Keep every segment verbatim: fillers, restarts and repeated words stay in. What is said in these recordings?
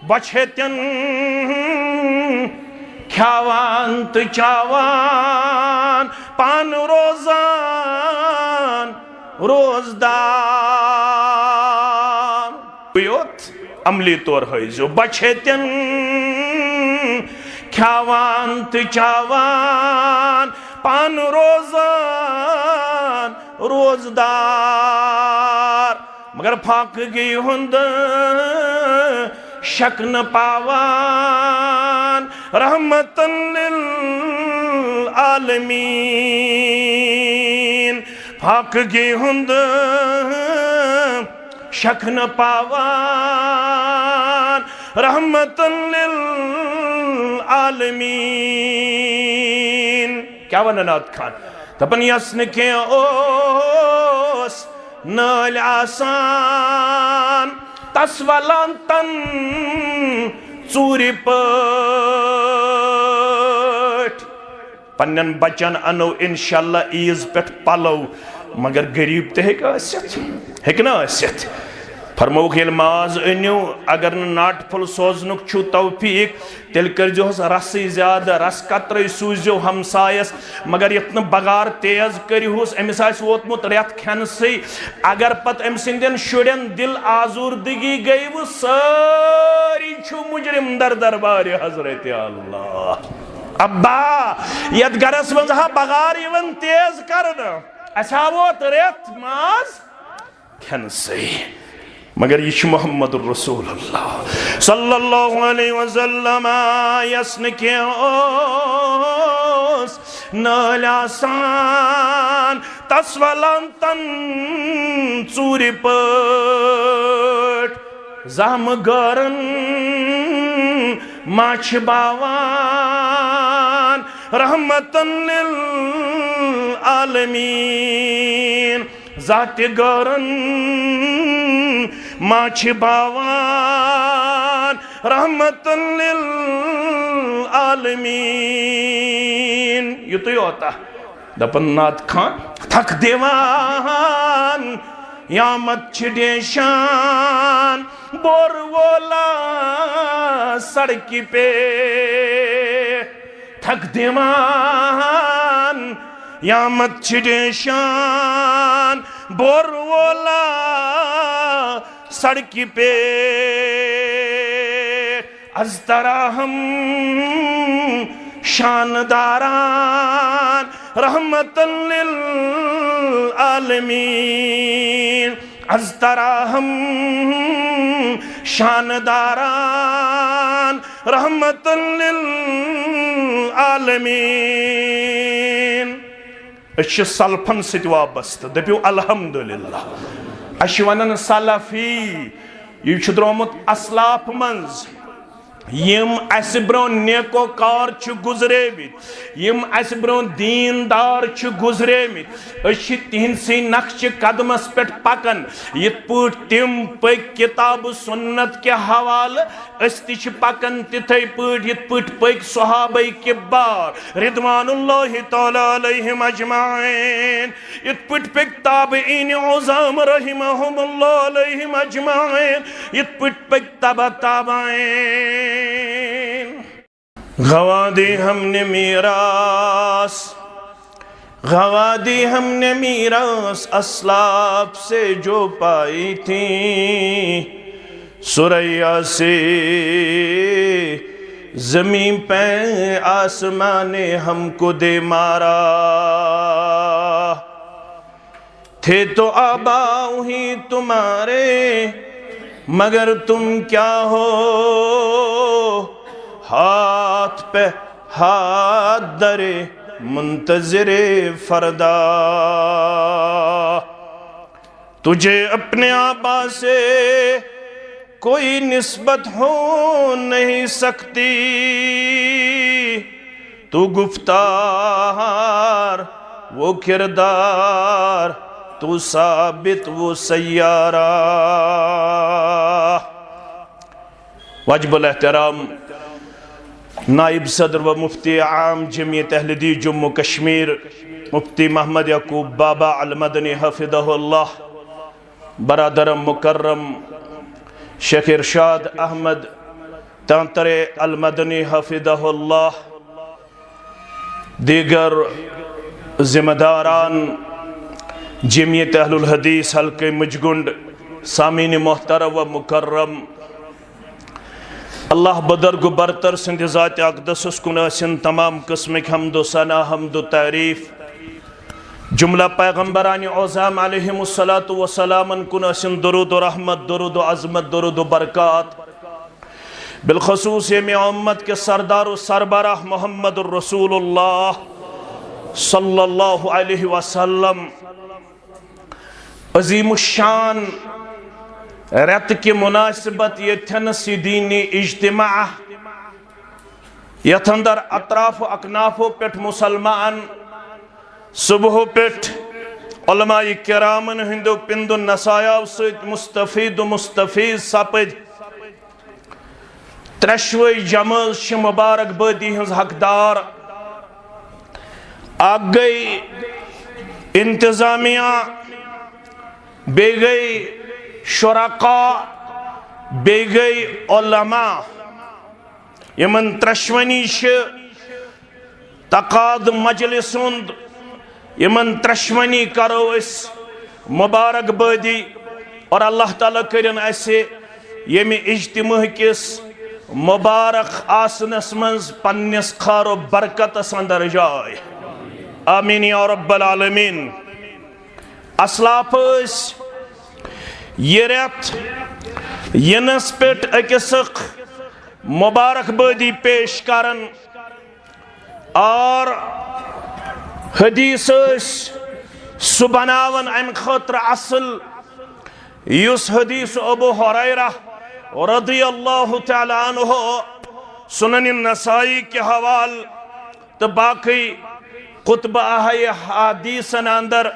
بۄچھِ ہیٚتٮ۪ن کھیاوان تہٕ چاوان، پانہٕ روزان روزدار۔ یوت عملی طور ہٲیزیو، بۄچھِ ہیٚتٮ۪ن کھیاوان تہٕ چاوان، پانہٕ روزان روزدار۔ مگر فاقگی ہُنٛد شک نہٕ پاوان، رحمتن للعالمین۔ فاقگی ہُنٛد شک نہٕ پاوان، رحمتن للعالمین۔ کیٛاہ ونان نعت خان؟ دپان، یس نہٕ کینٛہہ اوس نٲلۍ آسان، تس ولان تن ژوٗرِ پٲٹھۍ۔ پننٮ۪ن بچن انو انشاءاللہ عیٖز پٮ۪ٹھ پلو، مگر غریب تہِ ہیٚکہِ ٲسِتھ، ہیٚکہِ نہ ٲسِتھ۔ فرمووُکھ، ییٚلہِ ماز أنِو، اگر نہٕ ناٹہِ پھوٚل سوزنُک چھُو توفیٖق، تیٚلہِ کٔرۍزِہوس رسٕے زیادٕ، رس قطرے سوٗززیو ہمسایس، مگر یتھ نہٕ بغار تیز کٔرِہوس، أمِس آسہِ ووتمُت رٮ۪تھ کھٮ۪نسٕے۔ اگر پتہٕ أمۍ سٕنٛدٮ۪ن شُرٮ۪ن دِل آزوردگی گٔیوٕ، سٲری چھِو مجرم در دربارِ حضرت اللہ۔ ابا، یتھ گرس منٛز ہا بغار یِوان تیز کرنہٕ، اسہِ ہا ووت رٮ۪تھ ماز کھٮ۪نسٕے۔ مگر یہِ چھُ محمد رسول اللہ صلی اللہ علیہ وسلم، یس نہٕ کینٛہہ اوس نٲلۍ آسان، تس ولان تن ژوٗرِ پٲٹھۍ۔ زامہٕ غٲرن ما چھِ باوان، رحمتن للعالمین۔ ذاتِ غٲرن ما چھِ باوان، رحمتن للعالمین۔ یُتُے یوتا۔ دپان نعت خان، تھکھ دِوان یامت چھِ ڈیشان، بور وولا سڑکہِ پہ۔ تھکھ دِوان یامت چھِ ڈیشان، بور وولا سڑکہِ پہ۔ از ترا ہم شانداران، رحمتن للعالمین۔ از ترا ہم شانداران، رحمتن للعالمین۔ أسۍ چھِ سلفن سۭتۍ وابستہٕ، دٔپِو الحمدللہ۔ اَسہِ چھِ ونان سلفی، یہِ چھُ درٛامُت اسلاف منٛز۔ یِم اَسہِ برٛونٛہہ نیکوکار چھِ گُزریمٕتۍ، یِم اَسہِ برٛونٛہہ دیٖندار چھِ گُزریمٕتۍ، أسۍ چھِ تِہنٛدسٕے نقشِ قدمس پٮ۪ٹھ پکان۔ یِتھ پٲٹھۍ تِم پٔکۍ کتاب سنت کہِ حوالہٕ، أسۍ تہِ چھِ پکان تِتھے پٲٹھۍ، یِتھ پٲٹھۍ پٔکۍ صحابہ کبار رضوان اللہ تعالیٰ علیہم اجمعین، یِتھ پٲٹھۍ پٔکۍ تابعین عظام رحمہم اللہ علیہم اجمعین، یِتھ پٲٹھۍ پٔکۍ تبع تابعین۔ گنوا دی ہم نے میراث، گنوا دی ہم نے میراث اسلاف سے جو پائی تھی، ثریا سے زمین پہ آسمان نے ہم کو دے مارا۔ تھے تو آبا ہی تمہارے، مگر تم کیا ہو؟ ہاتھ پہ ہاتھ درے منتظر فردا۔ تجھے اپنے آبا سے کوئی نسبت ہو نہیں سکتی۔ تو گفتار، وہ کردار، تو ثابت، وہ سیارہ۔ واجب الاحترام نائب صدر و مفتی عام جمعیت اہل دین جموں کشمیر، مفتی محمد یعقوب بابا المدنی حفظہ اللہ، برادر مکرم شیخ ارشاد احمد تانترے المدنی حفظہ اللہ، دیگر ذمہ داران، جمعیت اہل الحدیث حلقہ مجگنڈ، سامعین محترم و مکرم، اللہ بزرگ و برتر سند ذات اقدسس کن ٲسِن تمام قسمک حمد و ثنا، حمد و تعریف۔ جملہ پیغمبران عظام علیہم الصلوۃ والسلامن کن ٲسِن درود و رحمت، درود و عظمت، درود و برکات۔ بالخصوص ییٚمہِ امت کے سردار و سربراہ محمد الرسول اللہ صلی اللہ علیہ وسلم۔ عظیم الشان رٮ۪تہٕ کہِ مناسبت ییٚتھٮ۪نس یہِ دینی اجتماع، یتھ اندر اطراف و اکنافو پٮ۪ٹھ مسلمان صبحو پٮ۪ٹھ علماء کرامن ہٕنٛدیو پندو نصایاو سۭتۍ مستفید و مستفیض سپٕدۍ۔ ترٛٮ۪شوَے جمٲژ چھِ مبارک بٲدی ہٕنٛز حقدار۔ اکھ گٔے انتظامیہ، بیٚیہِ گٔے شرکا، بیٚیہِ گٔے علماء۔ یِمن ترٛٮ۪شوٕنی چھِ تقاد مجلس ہُنٛد، یِمن ترٛٮ۪شوٕنی کرو أسۍ مبارک بٲدی اور اللہ تعالیٰ کٔرِن اسہِ ییٚمہِ اجتماع کِس مبارک آسنس منٛز پننِس خٲر و برکتس اندر جاے۔ آمین یا رب العالمین۔ اسلاف ٲسۍ یہِ رٮ۪تھ یِنس پٮ۪ٹھ أکِس اکھ مبارک بٲدی پیش کران۔ اور حدیث ٲسۍ سُہ بناوان امہِ خٲطرٕ اصل، یُس حدیث ابو ہریرہ رضی اللہ تعالیٰ عنہ سنن نسائی کے حوال تہٕ باقی کتب اہل حدیثن اندر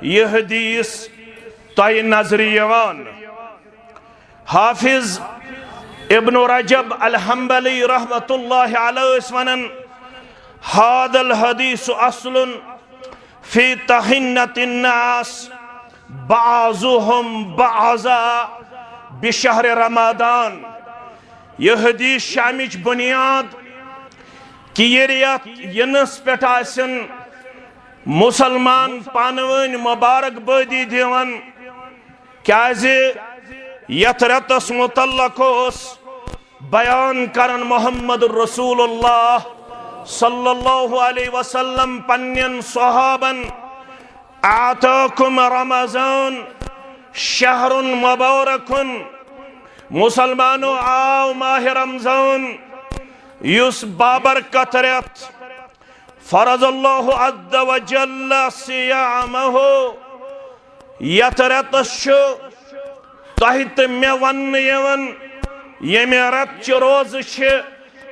یہِ حدیث تۄہہِ نظرِ یِوان۔ حافظ ابن رجب الحنبلی رحمت اللہ علیہ ٲسۍ ونان، هذا الحديث أصل في تهنة الناس بعضهم بعضا بشهر رمضان۔ یہِ حدیث چھِ امِچ بنیاد کہِ یہِ رٮ۪تھ یِنس پٮ۪ٹھ آسن مسلمان پانہٕ ؤنۍ مبارک بٲدی دِوان۔ کیازِ یتھ رٮ۪تس متعلق اوس بیان کران محمد رسول اللہ صلی اللہ علیہ وسلم پننٮ۪ن صحابن، اعطاکم رمضان شہر مبارک، مسلمانو، آو ماہ رمضان یُس بابرکت رٮ۪تھ، فرض اللہ عز وجل صیامہ، یتھ رٮ۪تس چھُ تۄہہِ تہٕ مےٚ وننہٕ یِوان، ییٚمہِ رٮ۪تہٕ چہِ روزٕ چھِ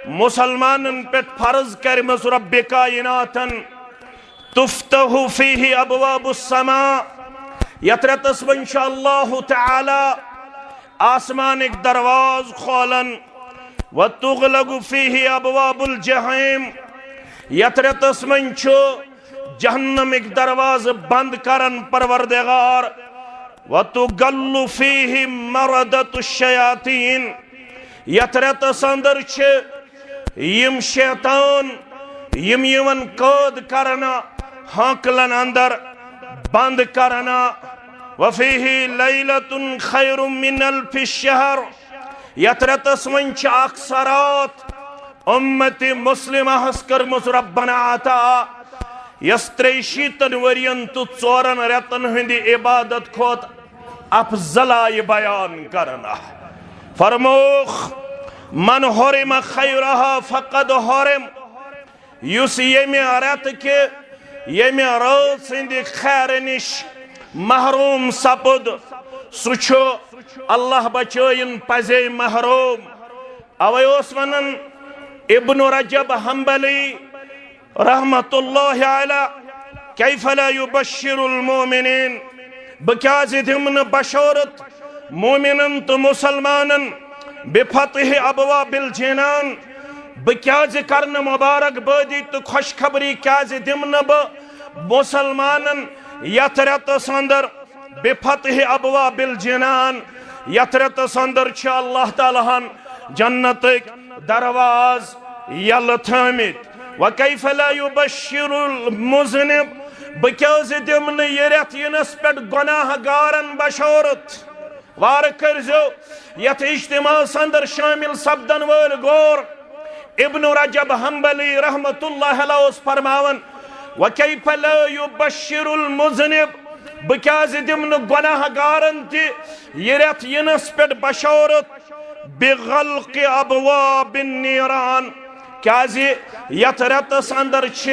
مسلمانن پٮ۪ٹھ فرض کرِمٕژ رب کائناتن۔ تفتح فیہ ابواب السماء، یتھ رٮ۪تس منٛز چھُ اللہ تعالیٰ آسمانٕکۍ دروازٕ کھولان۔ وتغلق فیہ ابواب الجحیم، یتھ رٮ۪تس منٛز چھُ جہنمٕکۍ دروازٕ بند کران پروردگار۔ وتغل فیہ مردۃ الشیاطین، یتھ رٮ۪تس اندر چھِ یِم شیطان، یِم یِوان قٲد کرنہٕ ہانکلن اندر بند کرنہٕ۔ وفیہ لیلۃ خیر من الف شہر، یتھ رٮ۪تس منٛز چھِ اکھ سۄ راتھ امت مسلمہ ہس کٔرمٕژ ربنا عطا، یۄس ترٛیہِ شیٖتن ؤرین تہٕ ژورن رٮ۪تن ہٕنٛدِ عبادت کھۄتہٕ افضل آیہِ بیان کرنہٕ۔ فرمووُکھ، من حرم خیرہا فقد حرم، یُس ییٚمہِ رٮ۪تہٕ کہِ، ییٚمہِ رٲژ ہٕنٛدِ خیرٕ نِش محروم سپُد، سُہ چھُ، اللہ بچٲیِن، پزے محروم۔ اوے اوس ونان ابن رجب حنبلی رحمت اللہ علیہ، کیف لا یبشر المؤمنین، بہٕ کیازِ دِمہٕ نہٕ بشارت مومنن تہٕ مسلمانن بفتح ابواب الجنان، بہٕ کیازِ کرٕ نہٕ مبارک بٲدی تہٕ خوشخبری کیازِ دِمہٕ نہٕ بہٕ مسلمانن یتھ رٮ۪تس اندر بفتح ابواب الجنان، یتھ رٮ۪تس اندر چھِ اللہ تعالیٰ ہن جنتٕکۍ دروازٕ یلہٕ تھٲمٕتۍ۔ وکیف لا یبشر المذنب، بہٕ کیازِ دِمہٕ نہٕ یہِ رٮ۪تھ یِنس پٮ۪ٹھ گۄناہ گارن بشارت؟ وارٕ کٔرزیو یتھ اجتماعس اندر شٲمِل سپدن وٲلۍ غور۔ ابن رجب حنبلی رحمت اللہ علیہ اوس فرماوان، وکیف لا یبشر المذنب، بہٕ کیازِ دِمہٕ نہٕ گۄناہ گارن تہِ یہِ رٮ۪تھ یِنس پٮ۪ٹھ بشارت؟ بغلق ابواب النیران، کیازِ یتھ رٮ۪تس اندر چھِ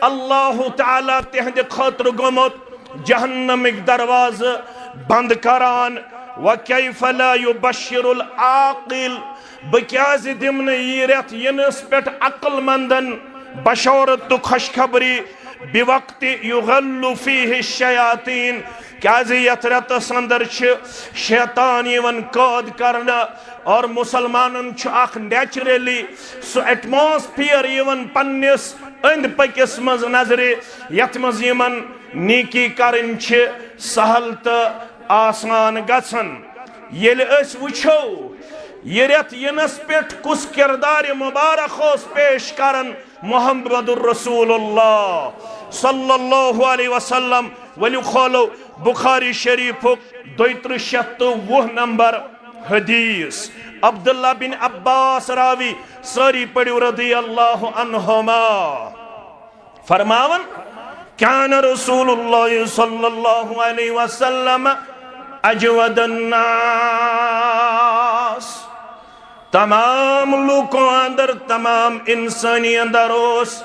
اللہ تعالیٰ تِہنٛدِ خٲطرٕ گوٚمُت جہنمٕکۍ دروازٕ بند کران۔ وکیف لا یبشر العاقل، بہٕ کیازِ دِمہٕ نہٕ یہِ رٮ۪تھ یِنس پٮ۪ٹھ عقل مندن بشارت تہٕ خوشخبری؟ بوقت یغل فیہ الشیاطین، کیازِ یتھ رٮ۪تس اندر چھِ شیطان یِوان قٲد کرنہٕ، اور مسلمانن چھُ اکھ نیچرلی سُہ ایٹماسفیئر یِوان پننِس أنٛدۍ پٔکِس منٛز نظرِ، یتھ منٛز یِمن نیکی کرٕنۍ چھِ سہل تہٕ آسان گژھان۔ ییٚلہِ أسۍ وٕچھو، یہِ رٮ۪تھ یِنس پٮ۪ٹھ کُس کردارِ مبارک اوس پیش کران محمد رسول اللہ صلی اللہ علیہ وسلم، ؤلِو کھولو بخاری شریفُک دۄیہِ ترٕٛہ شیٚتھ تہٕ وُہ نمبر حدیث۔ عبداللہ بن عباس راوی، سٲری پٔرِو رضی اللہ عنہما، فرماوان، کان رسول اللہ صلی اللہ علیہ وسلم اجود الناس، تمام لوکو اندر، تمام انسانی اندر اوس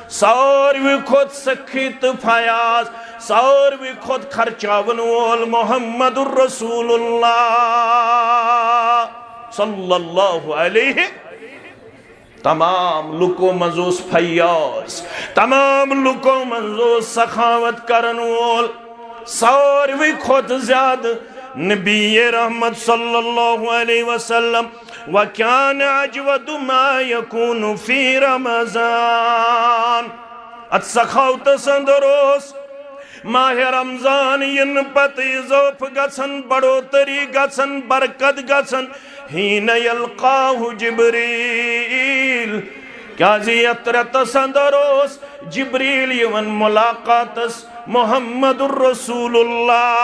ساروی کھۄتہٕ سخی تہٕ فیاض، ساروی کھۄتہٕ خرچاون وول محمد رسول اللہ صلی اللہ علیہ۔ تمام لوکو منٛز اوس فیاض، تمام لوکو منٛز اوس سخاوت کرن وول۔ ساروی کھۄتہٕ زیادٕ نبی رحمت صلی اللہ علیہ وسلم، وکان اجود ما یکون فی رمضان۔ اتھ سخاوتس اندر اوس ماہ رمضان یِنہٕ پتہٕ اضافہٕ گژھن، بڑوتری گژھن، برکت گژھن۔ حین یلقاہ جبریل، کیازِ یتھ رٮ۪تس اندر اوس جبریل یِوان ملاقاتس محمد رسول اللہ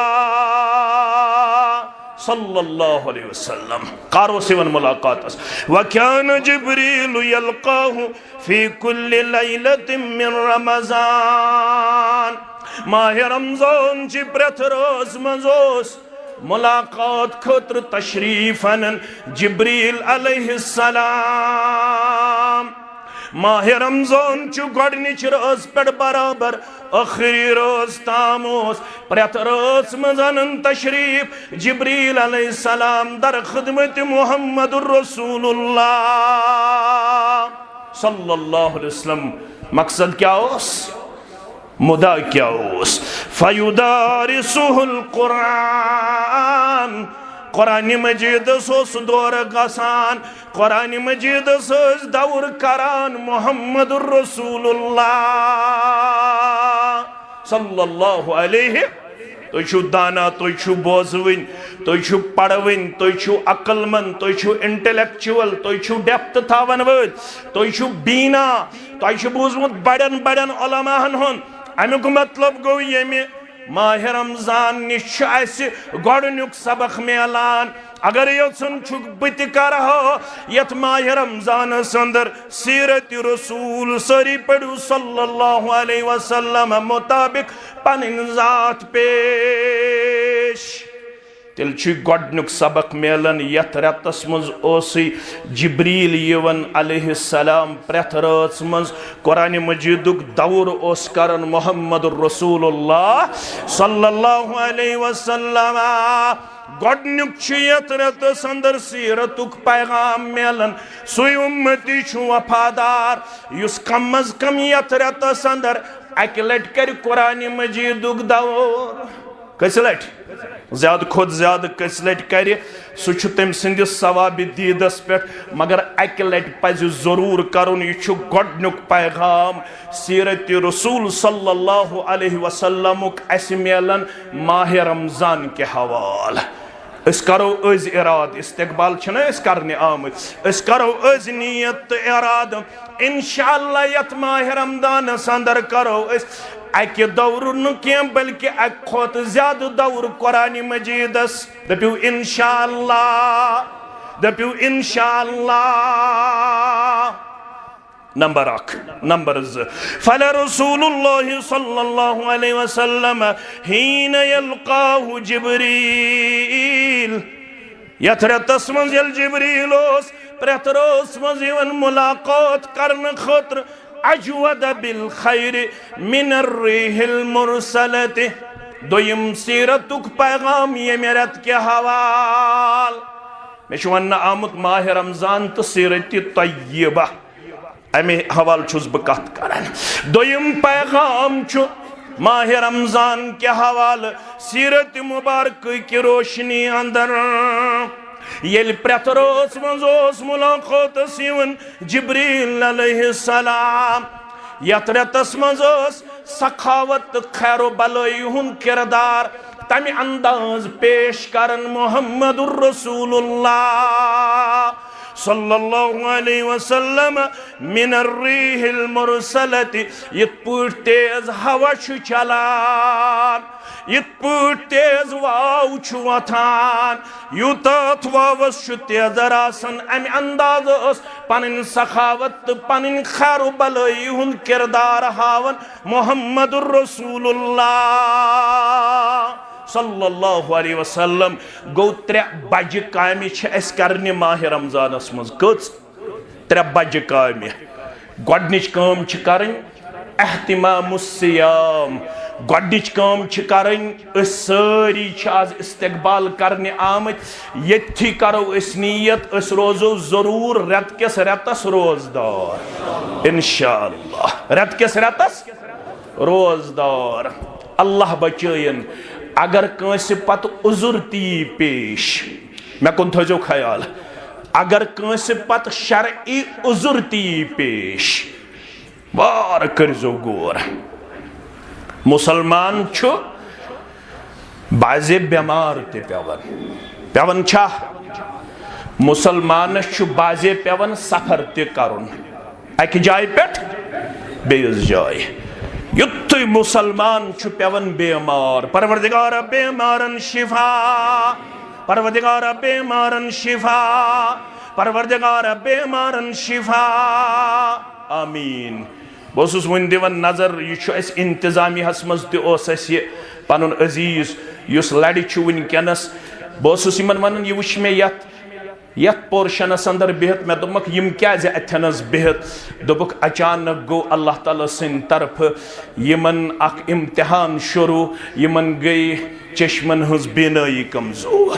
صلی اللہ علیہ وسلم۔ کر اوس یِوان ملاقاتس؟ وکان جبریل یلقاہ فی کل لیلۃ من رمضان۔ ماہ رمضان چہِ پرٛٮ۪تھ رٲژ منٛز اوس ملاقات خٲطرٕ تشریف انان جبریل علیہ السلام۔ ماہ رمضان چہِ گۄڈنِچ رٲژ پٮ۪ٹھ برابر ٲخری رٲژ تام اوس پرٛٮ۪تھ رٲژ منٛز انان تشریف جبریل علیہ السلام در خدمت محمد رسول اللہ صلی اللہ علیہ وسلم۔ مقصد کیٛاہ اوس؟ مدعا کیٛاہ اوس؟ فیدارسہ القرآن، قرآن مجیدس اوس دورٕ گژھان، قرآن مجیدس ٲسۍ دور کران محمد رسول اللہ صلی اللہ علیہ۔ تُہۍ چھِو دانا، تُہۍ چھِو بوزوٕنۍ، تُہۍ چھِو پروٕنۍ، تُہۍ چھِو عقل مند، تُہۍ چھِو انٹلیکچوئل، تُہۍ چھِو ڈیپتھ تھاون وٲلۍ، تُہۍ چھِو بینا، تۄہہِ چھُ بوٗزمُت بڑٮ۪ن بڑٮ۪ن علماہن ہُنٛد۔ امیُک مطلب گوٚو، ییٚمہِ ماہ رمضان نِش چھُ اَسہِ گۄڈٕنیُک سبق میلان۔ اگر یژھُن چھُکھ بہٕ تہِ کرہا یتھ ماہ رمضانس اندر سیرت رسول، سٲری پٔرِو صلی اللہ علیہ وسلم مطابق پنٕنۍ ذات پیش۔ تیٚلہِ چھُ گۄڈٕنیُک سبق میلان، یتھ رٮ۪تس منٛز اوسُے جبریل یِوان علیہ السلام پرٛٮ۪تھ رٲژ منٛز قرآن مجیدُک دور اوس کران محمد رسول اللہ صلی اللہ علیہ وسلم۔ گۄڈٕنیُک چھُ یتھ رٮ۪تس اندر سیرتُک پیغام میلان۔ سُے اُمتی چھُ وفادار یُس کم از کم یتھ رٮ۪تس اندر اکہِ لٹہِ کرِ قرآن مجیدُک دور۔ کٔژِ لٹہِ؟ زیادٕ کھۄتہٕ زیادٕ کٔژِ لٹہِ کرِ، سُہ چھُ تٔمۍ سٕنٛدِس ثوابِ دیٖدس پٮ۪ٹھ، مگر اکہِ لٹہِ پزِ ضروٗر کرُن۔ یہِ چھُ گۄڈٕنیُک پیغام سیرت رسول صلی اللہ علیہ وسلمُک اسہِ میلان ماہ رمضان کہِ حوالہٕ۔ أسۍ کرو أزۍ ارادٕ، استقبال چھِنہ أسۍ کرنہِ آمٕتۍ، أسۍ کرو أزۍ نیت تہٕ ارادٕ۔ انشاءاللہ یتھ ماہِ رمضانس اندر کرو أسۍ اکہِ دورٕ نہٕ کینٛہہ، بلکہِ اکہِ کھۄتہٕ زیادٕ دورٕ قرآن مجیدس۔ دٔپِو انشاءاللہ، دٔپِو انشاءاللہ۔ نمبر اکھ۔ نمبر زٕ، فلرسول اللہ صلی اللہ علیہ وسلم حین یلقاہ جبریل، یتھ رٮ۪تس منٛز ییٚلہِ جبریل اوس پرٛٮ۪تھ رٲژ منٛز یِوان ملاقات کرنہٕ خٲطرٕ، اجود بالخیر من الریح المرسلۃ۔ دوٚیِم سیرتُک پیغام ییٚمہِ رٮ۪تہٕ کہِ حوال۔ مےٚ چھُ وننہٕ آمُت ماہِ رمضان تہٕ سیرت طیبہ، امہِ حوالہٕ چھُس بہٕ کتھ کران۔ دوٚیِم پیغام چھُ ماہِ رمضان کہِ حوالہٕ سیرت مبارکہ کہِ روشنی اندر۔ ییٚلہِ پرٛٮ۪تھ رٲژ منٛز اوس ملاقاتس یِوان جبریل علیہ السلام، یتھ رٮ۪تس منٛز ٲس سخاوت تہٕ خیر و بلٲیی ہُنٛد کردار تمہِ انداز پیش کران محمد رسول اللہ صلی اللہ علیہ وسلم من الریح المرسلۃ، یِتھ پٲٹھۍ تیز ہوا چھُ چلان، یِتھ پٲٹھۍ تیز واو چھُ وۄتھان، یوٗتاہ اتھ واوس چھُ تیزر آسان، امہِ اندازٕ ٲس پنٕنۍ سخاوت تہٕ پنٕنۍ خیر و بلٲیی ہُنٛد کردار ہاوان محمد رسول اللہ صلی اللہ علیہ وسلم۔ گوٚو، ترٛےٚ بجہِ کامہِ چھِ اَسہِ کرنہِ ماہِ رمضانس منٛز۔ کٔژ؟ ترٛےٚ بجہِ کامہِ۔ گۄڈٕنِچ کٲم چھِ کرٕنۍ اہتمام الصیام۔ گۄڈٕنِچ کٲم چھِ کرٕنۍ، أسۍ سٲری چھِ آز استقبال کرنہِ آمٕتۍ۔ ییٚتھی کرو أسۍ نیت، أسۍ روزو ضروٗر رٮ۪تہٕ کِس رٮ۪تس روزدار۔ انشاءاللہ رٮ۪تہٕ کِس رٮ۪تس روزدار۔ اللہ بچٲیِن، اگر کٲنٛسہِ پتہٕ عذر تہِ یی پیش، مےٚ کُن تھٲیزیو خیال، اگر کٲنٛسہِ پتہٕ شرعی عذر تہِ یی پیش، وارٕ کٔرزیو غور۔ مسلمان چھُ بعضے بٮ۪مار تہِ پٮ۪وان، پٮ۪وان چھا؟ مسلمانس چھُ بعضے پٮ۪وان سفر تہِ کرُن، اکہِ جایہِ پٮ۪ٹھ بیٚیِس جایہِ۔ یُتھُے مسلمان چھُ پٮ۪وان بیمار، پروردگارا بیمارن شفا، پروردگارا بیمارن شفا، پروردگارا بیمارن شفا۔ آمین۔ بہٕ اوسُس وُنہِ دِوان نظر، یہِ چھُ اَسہِ انتظامیہس منٛز تہِ اوس اَسہِ یہِ پنُن عزیز یُس لڑِ چھُ وٕنکیٚنس۔ بہٕ اوسُس یِمن ونان، یہِ وٕچھ مےٚ یتھ یتھ پورشنس اندر بِہِتھ، مےٚ دوٚپمکھ، یِم کیازِ اتھنس بِہِتھ؟ دوٚپُکھ، اچانک گوٚو اللہ تعالیٰ سٕنٛدِ طرفہٕ یِمن اکھ امتحان شروع، یِمن گٔے چشمن ہٕنٛز بینٲیی کمزور۔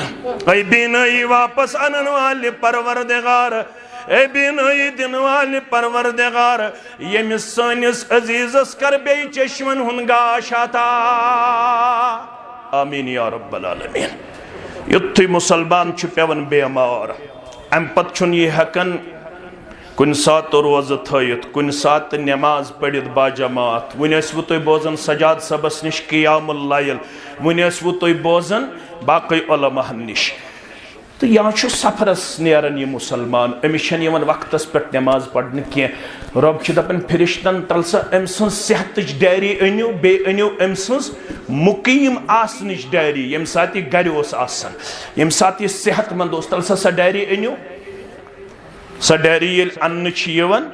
اے بینٲیی واپس انن والہِ پروردگار، اے بینٲیی دِنہٕ والہِ پروردگار، ییٚمِس سٲنِس عزیزس کر بیٚیہِ چشمن ہُنٛد گاش عطا۔ آمین یا رب العالمین۔ یُتھُے مسلمان چھُ پٮ۪وان بیمار، امہِ پتہٕ چھُنہٕ یہِ ہٮ۪کان کُنہِ ساتہٕ روزٕ تھٲیِتھ، کُنہِ ساتہٕ نٮ۪ماز پٔرِتھ باجماعت۔ وُنہِ ٲسوٕ تُہۍ بوزان سجاد صٲبس نِش قیام اللیل، وُنہِ ٲسوٕ تُہۍ بوزان باقٕے علماہن نِش۔ تہٕ یا چھُ سفرس نیران یہِ مسلمان، أمِس چھَنہٕ یِوان وقتس پٮ۪ٹھ نٮ۪ماز پرنہٕ کینٛہہ۔ رۄب چھُ دپان فرشتن، تل سا أمۍ سٕنٛز صحتٕچ ڈائری أنِو، بیٚیہِ أنِو أمۍ سٕنٛز مُقیٖم آسنٕچ ڈائری، ییٚمہِ ساتہٕ یہِ گرِ اوس آسان، ییٚمہِ ساتہٕ یہِ صحت مند اوس، تل سا سۄ ڈائری أنِو۔ سۄ ڈائری ییٚلہِ اننہٕ چھِ یِوان،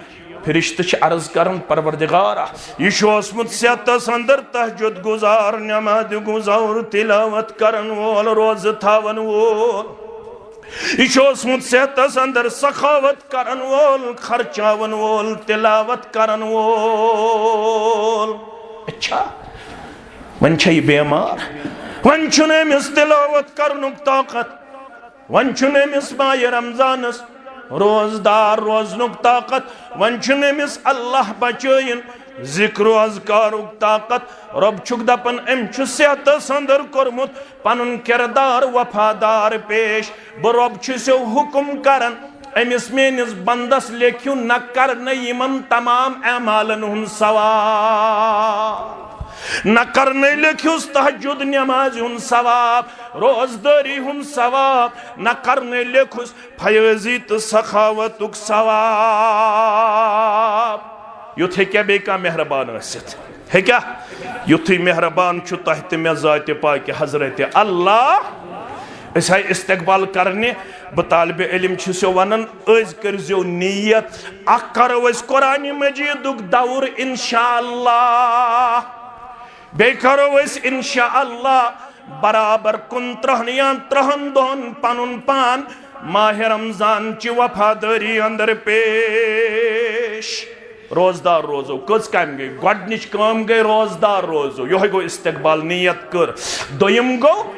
فرشتہٕ چھِ عرض کران، پروردگارا، یہِ چھُ اوسمُت صحتس اندر تہجد گزار، نماز گزار، تلاوت کرن وول، روزٕ تھاون وول۔ یہِ چھُ اوسمُت صحتس اندر سخاوت کرن وول، خرچاون وول، تلاوت کرن وول۔ اچھا، وۄنۍ چھےٚ یہِ بیمار، وۄنۍ چھُنہٕ أمِس تلاوت کرنُک طاقت۔ وۄنۍ چھُنہٕ أمِس ماہِ رمضانس روزدار روزنُک طاقت، وۄنۍ چھُنہٕ أمِس اللہ بچٲیِن ذکر و اذکارُک طاقت۔ رۄب چھُکھ دپان، أمۍ چھُ صحتس اندر کوٚرمُت پنُن کردار وفادار پیش۔ بہٕ رۄب چھُسو حکم کران، أمِس میٲنِس بندس لیکھِو نہ کرنہٕ یِمن تمام اعمالن ہُنٛد ثواب۔ نہ کرنے لیکھیُس تہجد نمازِ ہُنٛد ثواب، روزدٲری ہُنٛد ثواب، نہ کرنے لیکھُس فیٲضی تہٕ سخاوتُک ثواب۔ یُتھ ہیٚکیٛاہ بیٚیہِ کانٛہہ مہربان ٲسِتھ؟ ہیٚکیٛاہ؟ یُتھُے مہربان چھُ تۄہہِ تہٕ مےٚ ذاتِ پاکہِ حضرت اللہ۔ أسۍ آے استقبال کرنہِ۔ بہٕ طالبِ علم چھُس یہِ ونان، أزۍ کٔرۍزیو نیت، اکھ کرو أسۍ قرآنِ مجیدُک دور انشاءاللہ، بیٚیہِ کرو أسۍ انشاءاللہ برابر کُنترٕہن یا ترٕہن دۄہن پنُن پان ماہِ رمضان چہِ وفادٲری اندر پیش۔ روزدار روزو۔ کٔژ کامہِ گٔے؟ گۄڈٕنِچ کٲم گٔے روزدار روزو، یِہوٚے گوٚو استقبال، نیت کٔر۔ دوٚیِم گوٚو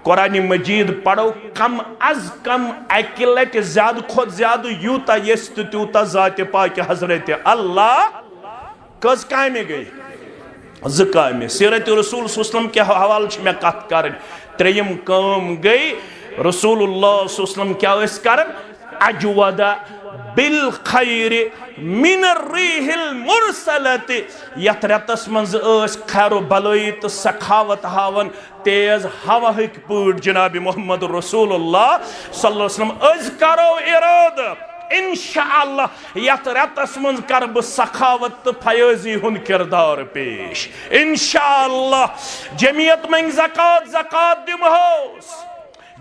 قرآنِ مجیٖد پرو کم از کم اکہِ لٹہِ، زیادٕ کھۄتہٕ زیادٕ، یوٗتاہ یژھِ تہٕ تیوٗتاہ ذاتِ پاکہِ حضرت اللہ۔ کٔژ کامہِ گٔے؟ زٕ کامہِ۔ سیرت رسول صلی اللہ علیہ وسلم کہِ حوالہٕ چھِ مےٚ کتھ کرٕنۍ۔ ترٛیٚیِم کٲم گٔے، رسول اللہ صلی اللہ علیہ وسلم کیٛاہ ٲسۍ کران؟ اجود بالخیر من الریح المرسلۃ۔ یتھ رٮ۪تس منٛز ٲسۍ خیر و بلٲیی تہٕ سخاوت ہاوان تیز ہوہٕکۍ پٲٹھۍ جناب محمد رسول اللہ صلی اللہ علیہ وسلم۔ أسۍ کرو ارادٕ، انشاءاللہ یتھ رٮ۪تس منٛز کرٕ بہٕ سخاوت تہٕ فیٲضی ہُنٛد کردار پیش، انشاءاللہ۔ جمعیت منٛگہِ زکوٰۃ، زکوٰۃ دِمہوس۔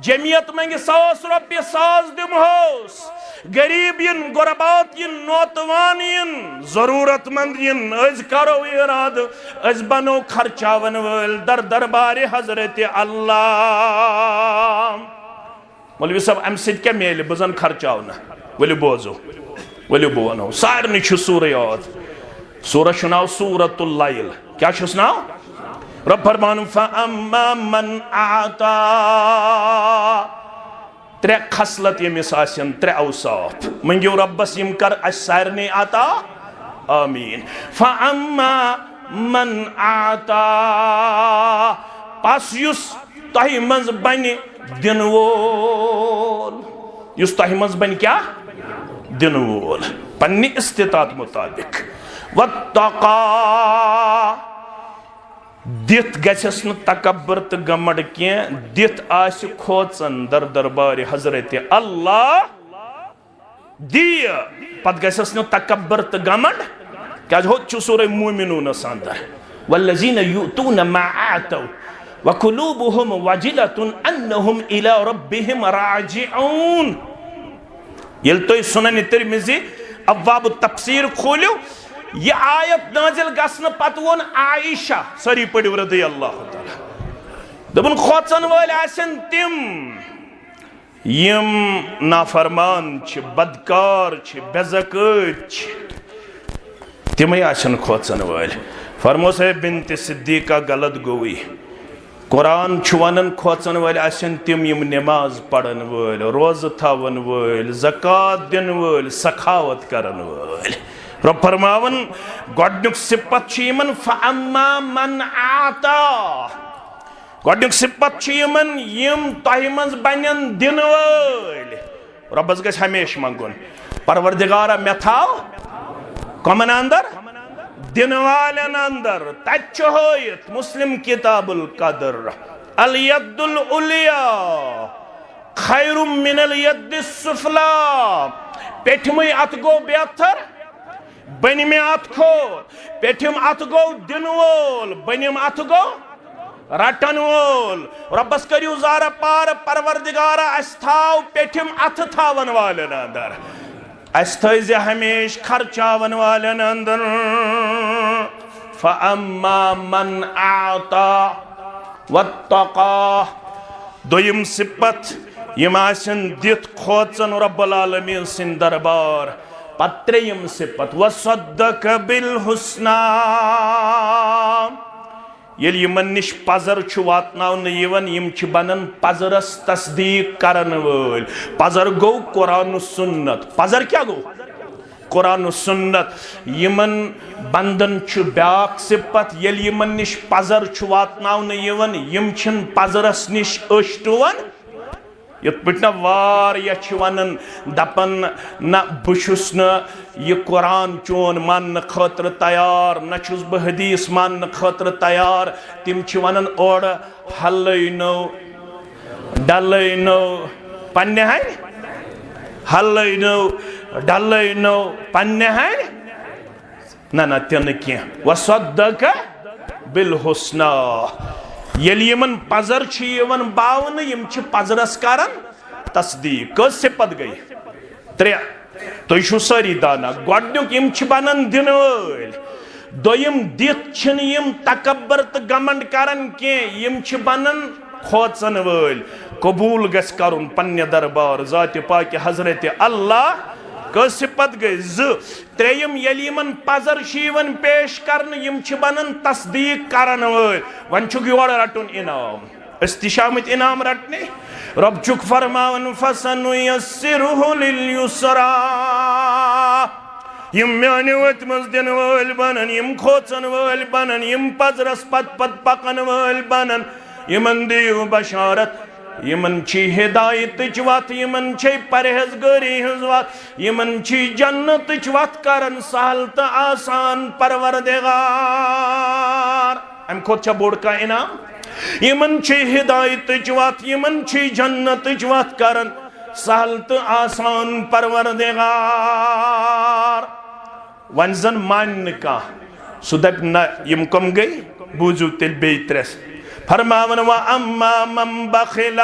جمعیت منٛگہِ ساس رۄپیہِ، ساس دِمہوس۔ غریب یِن، غربات یِن، نوتوان یِن، ضروٗرت مند یِن۔ أسۍ کرو ارادٕ، أسۍ بنو خرچاون وٲلۍ در دربارِ حضرت اللہ۔ مولوی صٲب، امہِ سۭتۍ کیٛاہ میلہِ؟ بہٕ زن خرچاو نہٕ۔ ؤلِو بوزو، ؤلِو بہٕ ونو۔ سارنٕے چھُ سورہ یاد۔ سورہ چھُ ناو سورۃ اللیل۔ کیٛاہ چھُس ناو؟ رب فرمان، فَأَمَّا مَنْ أَعْطَى۔ ترٛےٚ خصلت ییٚمِس آسن، ترٛےٚ اوصاف۔ مٔنٛگِو رۄبس، یِم کر اسہِ سارنٕے عطا۔ آمیٖن۔ فَأَمَّا مَنْ أَعْطَى۔ پس یُس تۄہہِ منٛز بنہِ دِنہٕ وول، یُس تۄہہِ منٛز بنہِ کیٛاہ؟ دِنہٕ وول، پننہِ استطاعت مطابق۔ وَاتَّقَى۔ دِتھ گژھٮ۪س نہٕ تکبر تہٕ گمنڈ کینٛہہ، دِتھ آسہِ کھوژان در دربارِ حضرت اللہ۔ دِیہِ، پتہٕ گژھٮ۪س نہٕ تکبر تہٕ گمنڈ، کیازِ ہوٚت چھُ سورہ مومنونس اندر، والذین یؤتون ما آتوا وقلوبہم وجلة انہم الی ربہم راجعون۔ ییٚلہِ تُہۍ سنن ترمذی ابواب التفسیر کھوٗلِو، یہِ آیت نازل گژھنہٕ پتہٕ ووٚن عائشہ، سٲری پٔرِو، رضی اللہ تعالیٰ، دوٚپُن، کھوژن وٲلۍ آسن تِم، یِم نافرمان چھِ، بدکار چھِ، بے زکٲتۍ چھِ، تِمے آسن کھوژن وٲلۍ۔ فرموس، اے بنت صدیقہ، غلط گوٚوٕے۔ قرآن چھُ ونان، کھوژن وٲلۍ آسن تِم، یِم نماز پرن وٲلۍ، روزٕ تھاون وٲلۍ، زکوٰۃ دِن وٲلۍ، سخاوت کرن وٲلۍ۔ رب فرماوان، گۄڈنیُک صفت چھُ یِمن، فَأَمَّا مَنْ أَعْطَى۔ گۄڈنیُک صفت چھُ یِمن، یِم تۄہہِ منٛز بنن دِنہٕ وٲلۍ۔ رۄبس گژھِ ہمیشہِ منٛگُن، پروردگارا، مےٚ تھاو کمن اندر؟ دِنہٕ والٮ۪ن اندر۔ تتہِ چھُ ہٲیِتھ مسلم کتاب القدر، الید العلیٰ خیر من الید السفلیٰ۔ پیٚٹھمٕے اتھٕ گوٚو بیتھر، بٔنمہِ اتھٕ کھوٚت۔ پیٚٹھِم اتھٕ گوٚو دِنہٕ وول، بٔنِم اتھٕ گوٚو رٹن وول۔ رۄبس کٔرِو زارٕ پار، پروردگارا، اسہِ تھاو پیٚٹھِم اتھٕ تھاون والٮ۪ن اندر، اسہِ تھٲیزِ ہمیشہِ خرچاون والٮ۪ن اندر۔ فَأَمَّا مَنْ أَعْطَى وَاتَّقَى۔ دوٚیِم صفت، یِم آسن دِتھ کھوژان رب العالمین سٕنٛدۍ دربار۔ پتہٕ ترٛیٚیِم صفت، وَصَدَّقَ بِالْحُسْنَى۔ ییٚلہِ یِمن نِش پزر چھُ واتناونہٕ یِوان، یِم چھِ بنان پزرس تصدیق کرن وٲلۍ۔ پزر گوٚو قرآن و سنت۔ پزر کیٛاہ گوٚو؟ قرآن و سنت۔ یِمن بندن چھُ بیٛاکھ صفت، ییٚلہِ یِمن نِش پزر چھُ واتناونہٕ یِوان، یِم چھِنہٕ پزرس نِش أچھ ٹُوان، یِتھ پٲٹھۍ نہ واریاہ چھِ وَنان، دَپان، نہ، بہٕ چھُس نہٕ یہِ قرآن چون ماننہٕ خٲطرٕ تیار، نہ چھُس بہٕ حدیث ماننہٕ خٲطرٕ تیار۔ تِم چھِ وَنان، اورٕ ہلٲینو، ڈلٲینو پننہِ ہَنہِ، ہلٲینو، ڈلٲینو پننہِ ہَنہِ۔ نہ، نہ، تہِ نہٕ کینٛہہ۔ وصدق بالحسنی۔ ییٚلہِ یِمن پزر چھِ یِوان باونہٕ، یِم چھِ پزرس کران تصدیق۔ کٔژ صفت گٔے؟ ترٛےٚ۔ تُہۍ چھِو سٲری دانا۔ گۄڈٕنیُک، یِم چھِ بنان دِنہٕ وٲلۍ۔ دوٚیِم، دِتھ چھِنہٕ یِم تکبر تہٕ گمنڈ کران کینٛہہ، یِم چھِ بنان کھوژن وٲلۍ۔ قبوٗل گژھِ کرُن پننہِ دربار ذاتِ پاکہِ حضرت اللہ۔ کٔژ صفت گٔے؟ زٕ۔ ترٛیٚیِم، ییٚلہِ یِمن پزر چھِ یِوان پیش کرنہٕ، یِم چھِ بنان تصدیق کرن وٲلۍ۔ وۄنۍ چھُکھ یورٕ رٹُن انعام۔ أسۍ تہِ چھِ آمٕتۍ انعام رٹنہِ۔ رۄب چھُکھ فرماوان، فَسَنُيَسِّرُهُ لِلْيُسْرَىٰ۔ یِم میانہِ وَتہِ منٛز دِنہٕ وٲلۍ بنن، یِم کھوژن وٲلۍ بنن، یِم پزرس پتہٕ پتہٕ پکن وٲلۍ بنن، یِمن دِیِو بشارت۔ یِمن چھِ ہدایتٕچ وَتھ، یِمن چھے پرہیزگٲری ہٕنٛز وَتھ، یِمن چھِ جنتٕچ وَتھ کران سہل تہٕ آسان پروردگار۔ اَمہِ کھۄتہٕ چھا بوٚڑ کانٛہہ انعام؟ یِمن چھِ ہدایتٕچ وَتھ، یِمن چھِ جنتٕچ وَتھ کران سہل تہٕ آسان پروردگار۔ وۄنۍ زن مانہِ نہٕ کانٛہہ، سُہ دپہِ، نہ، یِم کم گٔے؟ بوٗزِو تیٚلہِ بیٚیہِ ترٛےٚ۔ فرماوان، وَأَمَّا مَن بَخِلَ،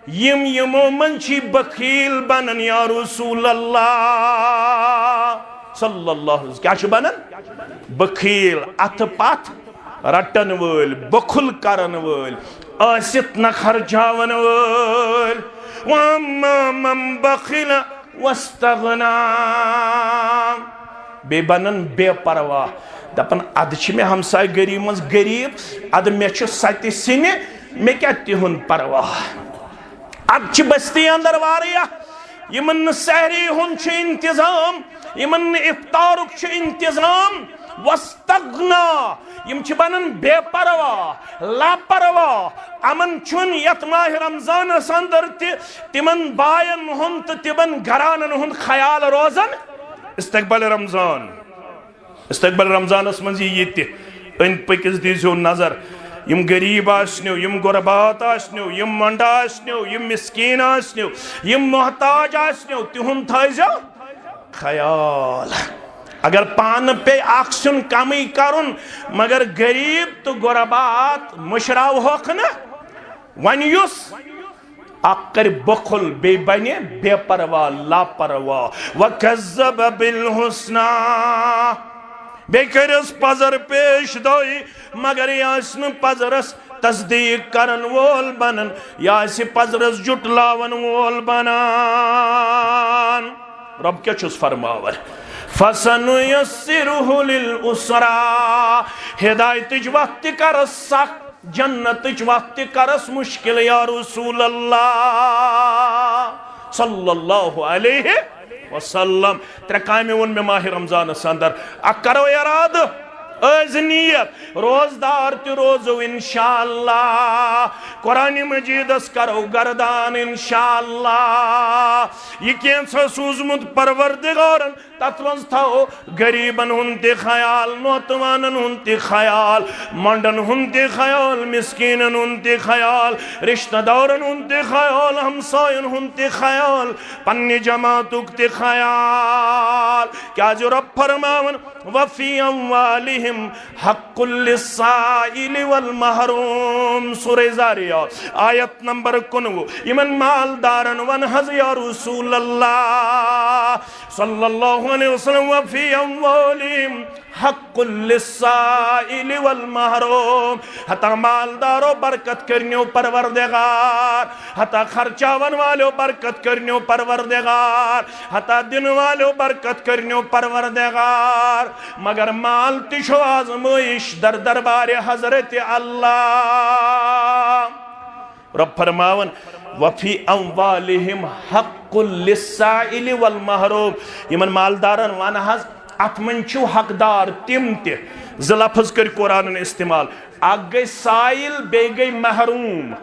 یِم یِمو منٛز چھِ بخیل بنان، یا رسول اللہ صلی اللہ علیہ وسلم۔ کیٛاہ چھِ بنان؟ بخیل، اتھٕ پتھ رٹن وٲلۍ، بخل کرن وٲلۍ، ٲسِتھ نہ خرچاون وٲلۍ۔ وَأَمَّا مَن بَخِلَ وَاسْتَغْنَىٰ۔ بیٚیہِ بنن بے پرواہ، دپن، ادٕ چھِ مےٚ ہمسایہِ گٔری منٛز غریب، ادٕ مےٚ چھُ ستہِ سِنہِ، مےٚ کیٛاہ تِہُنٛد پرواہ؟ ادٕ چھِ بستی اندر واریاہ، یِمن نہٕ سحری ہُنٛد چھُ انتظام، یِمن نہٕ افطارُک چھُ انتظام۔ وَاسْتَغْنَىٰ، یِم چھِ بنان بے پرواہ، لاپرواہ۔ یِمن چھُنہٕ یتھ ماہِ رمضانس اندر تہِ تِمن باین ہُنٛد تہٕ تِمن گرانن ہُنٛد خیال روزان۔ استقبال رمضان، استقبال رمضانس منٛز یی یہِ تہِ۔ أنٛدۍ پٔکِس دیٖزیو نظر، یِم غریب آسنو، یِم غربات آسنو، یِم مۄنڈٕ آسنو، یِم مسکیٖن آسنو، یِم محتاج آسنو، تِہُنٛد تھٲیزیو خیال۔ اگر پانہٕ پیٚیہِ اکھ سیُن کمٕے کرُن، مگر غریب تہٕ غربات مٔشراوہوکھ نہٕ۔ وۄنۍ یُس اکھ کرِ بخل، بیٚیہِ بنہِ بے پرواہ، لاپرواہ۔ وَكَذَّبَ بِالْحُسْنَىٰ۔ بیٚیہِ کٔرِس پزر پیش دۄے، مگر یہِ آسہِ نہٕ پزرس تصدیق کرن وول بنان، یہِ آسہِ پزرس جُٹلاون وول بنان۔ رۄب کیٛاہ چھُس فرماوان؟ فَسَنُيَسِّرُهُ لِلْيُسْرَىٰ۔ ہدایتٕچ وَتھ تہِ کرس سخ، جنتٕچ وَتھ تہِ کرس مُشکِل، یا رسول اللہ صلی اللہ علیہ وسلم۔ ترٛےٚ کامہِ ووٚن مےٚ ماہِ رمضانس اندر۔ اکھ کرو ارادٕ، ٲسۍ نیت، روزدار تہِ روزو انشاءاللہ۔ قرآن مجیدس کرو گردان انشاءاللہ۔ یہِ کینٛژھا سوٗزمُت پروردگارن، تتھ منٛز تھاوو غریبن ہُنٛد تہِ خیال، نوتوانن ہُنٛد تہِ خیال، مۄنڈن ہُنٛد تہِ خیال، مسکیٖنن ہُنٛد تہِ خیال، رشتہ دارن ہُنٛد تہِ خیال، ہمساین ہُنٛد تہِ خیال، پننہِ جماعتُک تہِ خیال۔ کیازِ رۄب فرماوان، وفی اموالہم حق للسائل والمحروم۔ سورہ زاریات، آیت نمبر کُنوُہ۔ یِمن مالدارن ون حظ، یا رسول اللہ صلی اللہ علیہ وسلم، وفی اموالہم حق للسائل والمحروم۔ ہتا مالدارو برکت کرنیو پروردگار، ہتا خرچاون والیو برکت کرنیو پروردگار، ہتا دن والیو برکت کرنیو پروردگار۔ مگر مال تہِ چھُ آزمٲیش در دربار حضرت اللہ۔ رۄب فرماوان، وفی اموالہم حق للسائل والمحروم۔ یِمن مالدارن ون حظ، اتھ منٛز چھِو حقدار تِم تہِ۔ زٕ لفظ کٔرۍ قرآنن استعمال، اکھ گٔے سائل، بیٚیہِ گٔے محروم۔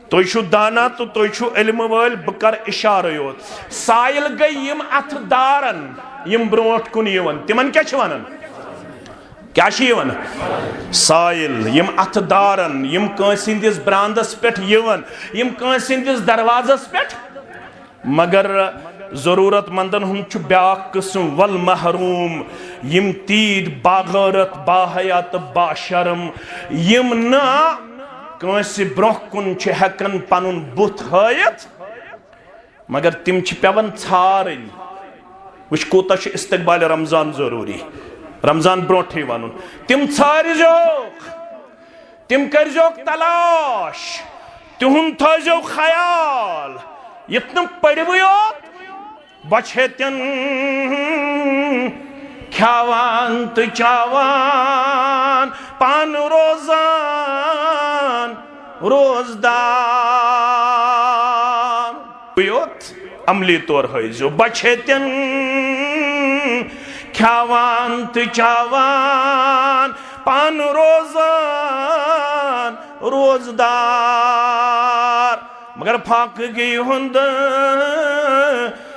تُہۍ چھِو دانا تہٕ تُہۍ چھِو علمہٕ وٲلۍ، بہٕ کَرٕ اِشارَے یوت۔ سایِل گٔے یِم اَتھٕ دارَن، یِم برونٛٹھ کُن یِوان، تِمَن کیٛاہ چھِ وَنان؟ کیٛاہ چھِ یِوان؟ سایِل۔ یِم اَتھٕ دارَن، یِم کٲنٛسہِ ہِنٛدِس برٛانٛدَس پٮ۪ٹھ یِوان، یِم کٲنٛسہِ ہِنٛدِس دروازَس پٮ۪ٹھ۔ مگر ضروٗرت مندن ہُنٛد چھُ بیٛاکھ قٕسم، والمحروم، یِم تیٖتۍ باغٲرت، باحیا تہٕ باشرم، یِم نہٕ کٲنٛسہِ برٛونٛہہ کُن چھِ ہٮ۪کان پنُن بُتھ ہٲیِتھ، مگر تِم چھِ پٮ۪وان ژھارٕنۍ۔ وٕچھ، کوٗتاہ چھُ استقبال رمضان ضروٗری، رمضان برٛونٛٹھٕے وَنُن۔ تِم ژھٲرِزیوکھ، تِم کٔرۍزیوکھ تلاش، تِہُنٛد تھٲیزیو خیال، یِتھ نہٕ پٔرِوٕے یوت، بۄچھِ ہیٚتٮ۪ن کھیاوان تہٕ چاوان، پانہٕ روزان روزدار۔ یوت عملی طور ہٲیزیو، بۄچھِ ہیٚتٮ۪ن کھیاوان تہٕ چاوان، پانہٕ روزان روزدار۔ مگر فاقگی ہُنٛد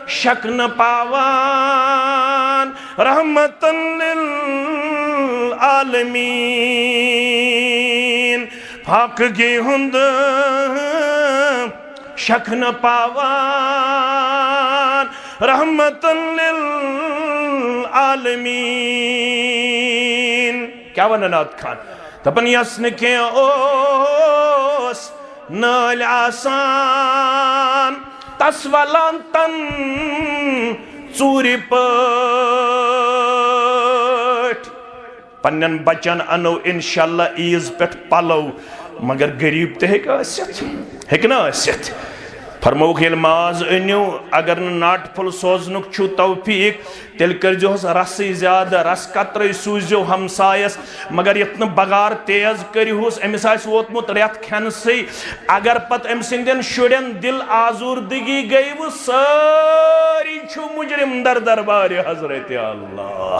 شک نہٕ پاوان، رحمتن للعالمین۔ فاقگی ہُنٛد شک نہٕ پاوان، رحمتن للعالمین۔ کیٛاہ وَنان نعت خان؟ دَپان، یَس نہٕ کینٛہہ اوس نٲلۍ آسان، تَس وَلان تَن ژوٗرِ پٲٹھۍ۔ پننٮ۪ن بچن انو انشاءاللہ عیٖز پٮ۪ٹھ پلو، مگر غریب تہِ ہیٚکہِ ٲسِتھ، ہیٚکہِ نہ ٲسِتھ۔ فرمووُکھ، ییٚلہِ ماز أنِو، اگر نہٕ ناٹہِ پھوٚل سوزنُک چھُو توفیٖق، تیٚلہِ کٔرۍزِہوس رسٕے زیادٕ، رسہٕ قطرے سوٗززیو ہمسایس، مگر یَتھ نہٕ بغار تیز کٔرِہوس، أمِس آسہِ ووتمُت رٮ۪تھ کھٮ۪نسٕے۔ اگر پتہٕ أمۍ سٕنٛدٮ۪ن شُرٮ۪ن دِل آزوٗردگی گٔیوٕ، سٲری چھُ مُجرِم در دربارِ حضرت اللہ۔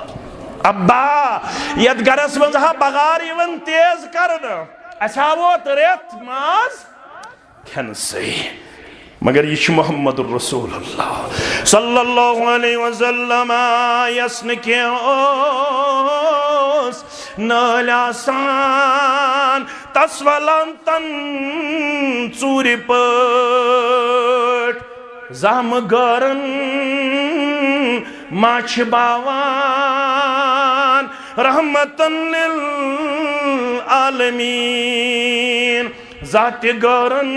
ابا، یتھ گرس منٛز ہا بغار یِوان تیز کرنہٕ، اسہِ ہا ووت رٮ۪تھ ماز کھٮ۪نسٕے۔ مگر یہِ چھُ محمد رسول اللہ صلی اللہ علیہ وسلم، یس نہٕ کینٛہہ اوس نٲلۍ آسان، تس ولان تن ژوٗرِ پٲٹھۍ۔ زامہٕ گٲرن ما چھِ باوان رحمتن للعالمین۔ ذاتِ گٲرن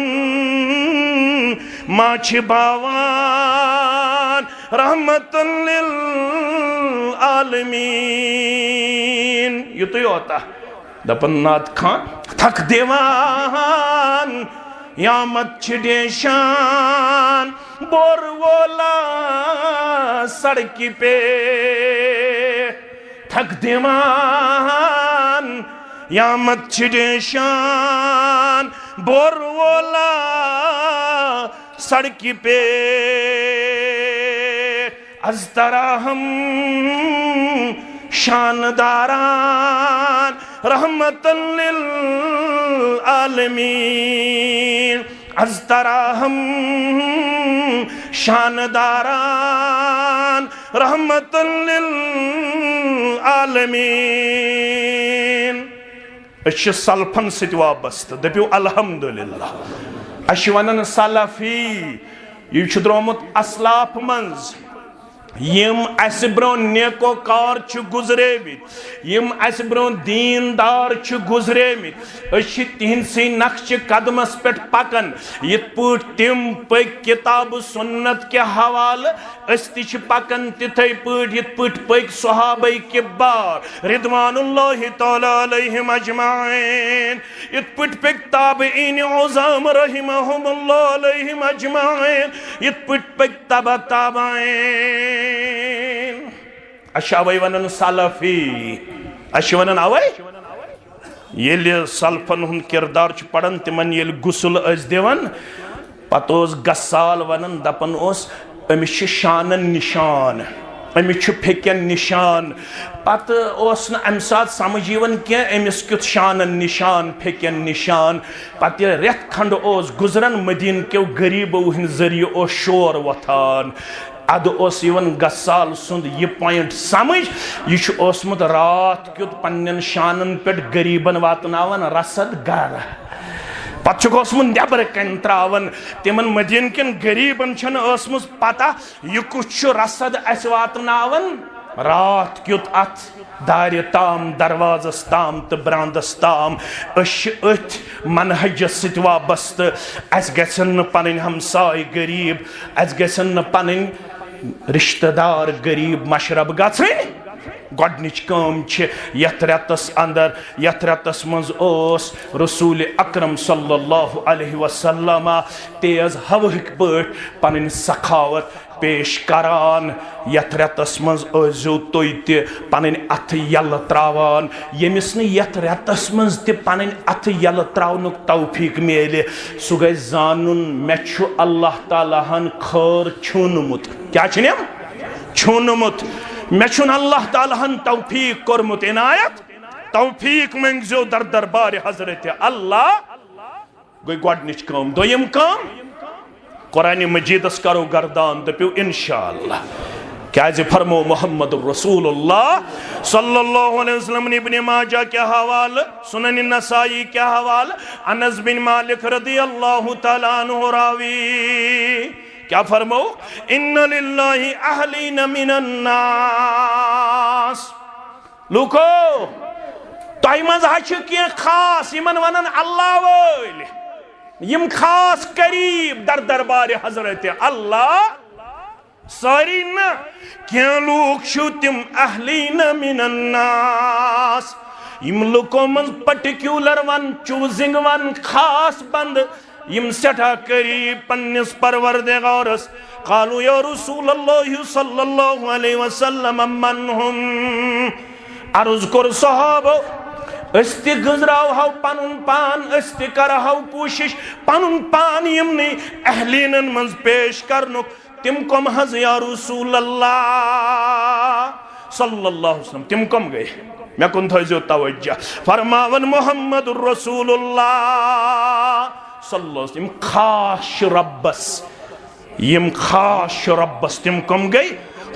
ما چھِ باوان رحمتن للعالمین۔ یُتُے یوتا۔ دپان نعت خان، تھکھ دِوان یامت چھِ ڈیشان، بور وولا سڑکہِ پہ۔ تھکھ دِوان یامت چھِ ڈیشان، بور وولا سڑکہِ پہ۔ از ترا ہم شانداران رحمتن للعالمین۔ از ترا ہم شانداران رحمتن للعالمین۔ أسۍ چھِ سلفن سۭتۍ وابستہٕ، دٔپِو الحمدللہ۔ اَسہِ چھِ وَنان سلفی، یہِ چھُ درٛامُت اسلاف منٛز۔ یِم اَسہِ برٛونٛہہ نیکوکار چھِ گُزریمٕتۍ، یِم اَسہِ برٛونٛہہ دیٖندار چھِ گُزریمٕتۍ، أسۍ چھِ تِہنٛدسٕے نقشِ قدمس پٮ۪ٹھ پکان۔ یِتھ پٲٹھۍ تِم پٔکۍ کتاب و سنت کہِ حوالہٕ، أسۍ تہِ چھِ پکان تِتھے پٲٹھۍ، یِتھ پٲٹھۍ پٔکۍ صحابہ کبار رضوان اللہ تعالیٰ علیہم اجمعین، یِتھ پٲٹھۍ پٔکۍ تابعین عظام رحمہم اللہ علیہم اجمعین، یِتھ پٲٹھۍ پٔکۍ تبع تابعین۔ اَسہِ چھِ اوے ونان سلفی، اَسہِ چھِ ونان اوے۔ ییٚلہِ سلفن ہُنٛد کردار چھُ پران، تِمن ییٚلہِ غسل ٲسۍ دِوان، پتہٕ اوس غسال ونان، دپان اوس، أمِس چھِ شانن نشان، أمِس چھُ پھیٚکٮ۪ن نِشان۔ پتہٕ اوس نہٕ اَمہِ ساتہٕ سمجھ یِوان کینٛہہ، أمِس کیُتھ شانن نِشان، پھیٚکٮ۪ن نِشان۔ پتہٕ ییٚلہِ رٮ۪تھ کھنٛڈ اوس گُزران، مدیٖنہٕ کیو غریٖبو ہٕنٛدِ ذٔریعہٕ اوس شور وۄتھان۔ ادٕ اوس یِوان غسال سُنٛد یہِ point سمجھ، یہِ چھُ اوسمُت راتھ کیُتھ پننٮ۪ن شانن پٮ۪ٹھ غریٖبن واتناوان رسد گرٕ۔ پتہٕ چھُکھ اوسمُت نٮ۪برٕ کنہِ ترٛاوان۔ تِمن مدیٖنہٕ کٮ۪ن غریٖبن چھنہٕ ٲسمٕژ پتہ، یہِ کُس چھُ رسد اسہِ واتناوان راتھ کیُتھ اتھ دارِ تام، دروازس تام تہٕ براندس تام۔ أسۍ چھِ أتھۍ منہجس سۭتۍ وابستہٕ۔ اسہِ گژھن نہٕ پنٕنۍ ہمساے غریٖب، اسہِ گژھن نہٕ پنٕنۍ رشتہٕ دار غریٖب مشرب گژھٕنۍ۔ گۄڈنِچ کٲم چھِ یتھ رٮ۪تس اندر، یتھ رٮ۪تس منٛز اوس رسول اکرم صلی اللہ علیہ وسلم تیز ہوہٕکۍ پٲٹھۍ پنٕنۍ سخاوت پیش کران۔ یتھ رٮ۪تس منٛز ٲسۍزیو تُہۍ تہِ پنٕنۍ اتھٕ یلہٕ تراوان۔ ییٚمِس نہٕ یتھ رٮ۪تس منٛز تہِ پنٕنۍ اتھٕ یلہٕ تراونُک توفیق میلہِ، سُہ گژھِ زانُن، مےٚ چھُ اللہ تعالیٰ ہن خٲر چھُنمُت۔ کیٛاہ چھُنم؟ چھُنمُت۔ مےٚ چھُنہٕ اللہ تعالیٰ ہن توفیق کوٚرمُت عنایت۔ توفیق منٛگزیو در دربارِ حضرت اللہ۔ گٔے گۄڈنِچ کٲم۔ دوٚیِم کٲم، قرآن مجیدس کرو گردان، دٔپِو انشاءاللہ۔ کیازِ فرمو محمد رسول اللہ صلی اللہ علیہ وسلم، ابن ماجہ کہِ حوالہٕ، سنن نسائی کہِ حوالہٕ، انس بن مالک رضی اللہ تعالیٰ عنہ راوی، کیا فرمو؟ ان للہ اہلین من الناس۔ لوکو، تۄہہِ منٛز ہا چھِ کینٛہہ خاص، یِمن ونان اللہ وٲلۍ، یِم خاص قریب در دربارِ حضرت اللہ۔ سٲری نہٕ، کینٛہہ لوٗکھ چھِو تِم اہلین من الناس، یِم لُکو منٛز particular one، choosing one، خاص بندٕ، یِم سٮ۪ٹھاہ قریب پننِس پروردگارس۔ قالوا یا رسول اللہ صلی اللہ علیہ وسلم من ہم؟ عرض کوٚر صحابو، أسۍ تہِ گٔنزراوہو پنُن پان، أسۍ تہِ کرہو کوٗشش پنُن پان یِمنٕے اہلیٖنن منٛز پیش کرنُک۔ تِم کم حظ یا رسول اللہ صلی اللہ علیہ وسلم، تِم کم گٔے؟ مےٚ کُن تھٲیزیو توجہ۔ فرماوان محمد رسول اللہ صلی اللہ علیہ وسلم، یِم خاص چھِ رۄبس، یِم خاص چھِ رۄبس، تِم کم گٔے؟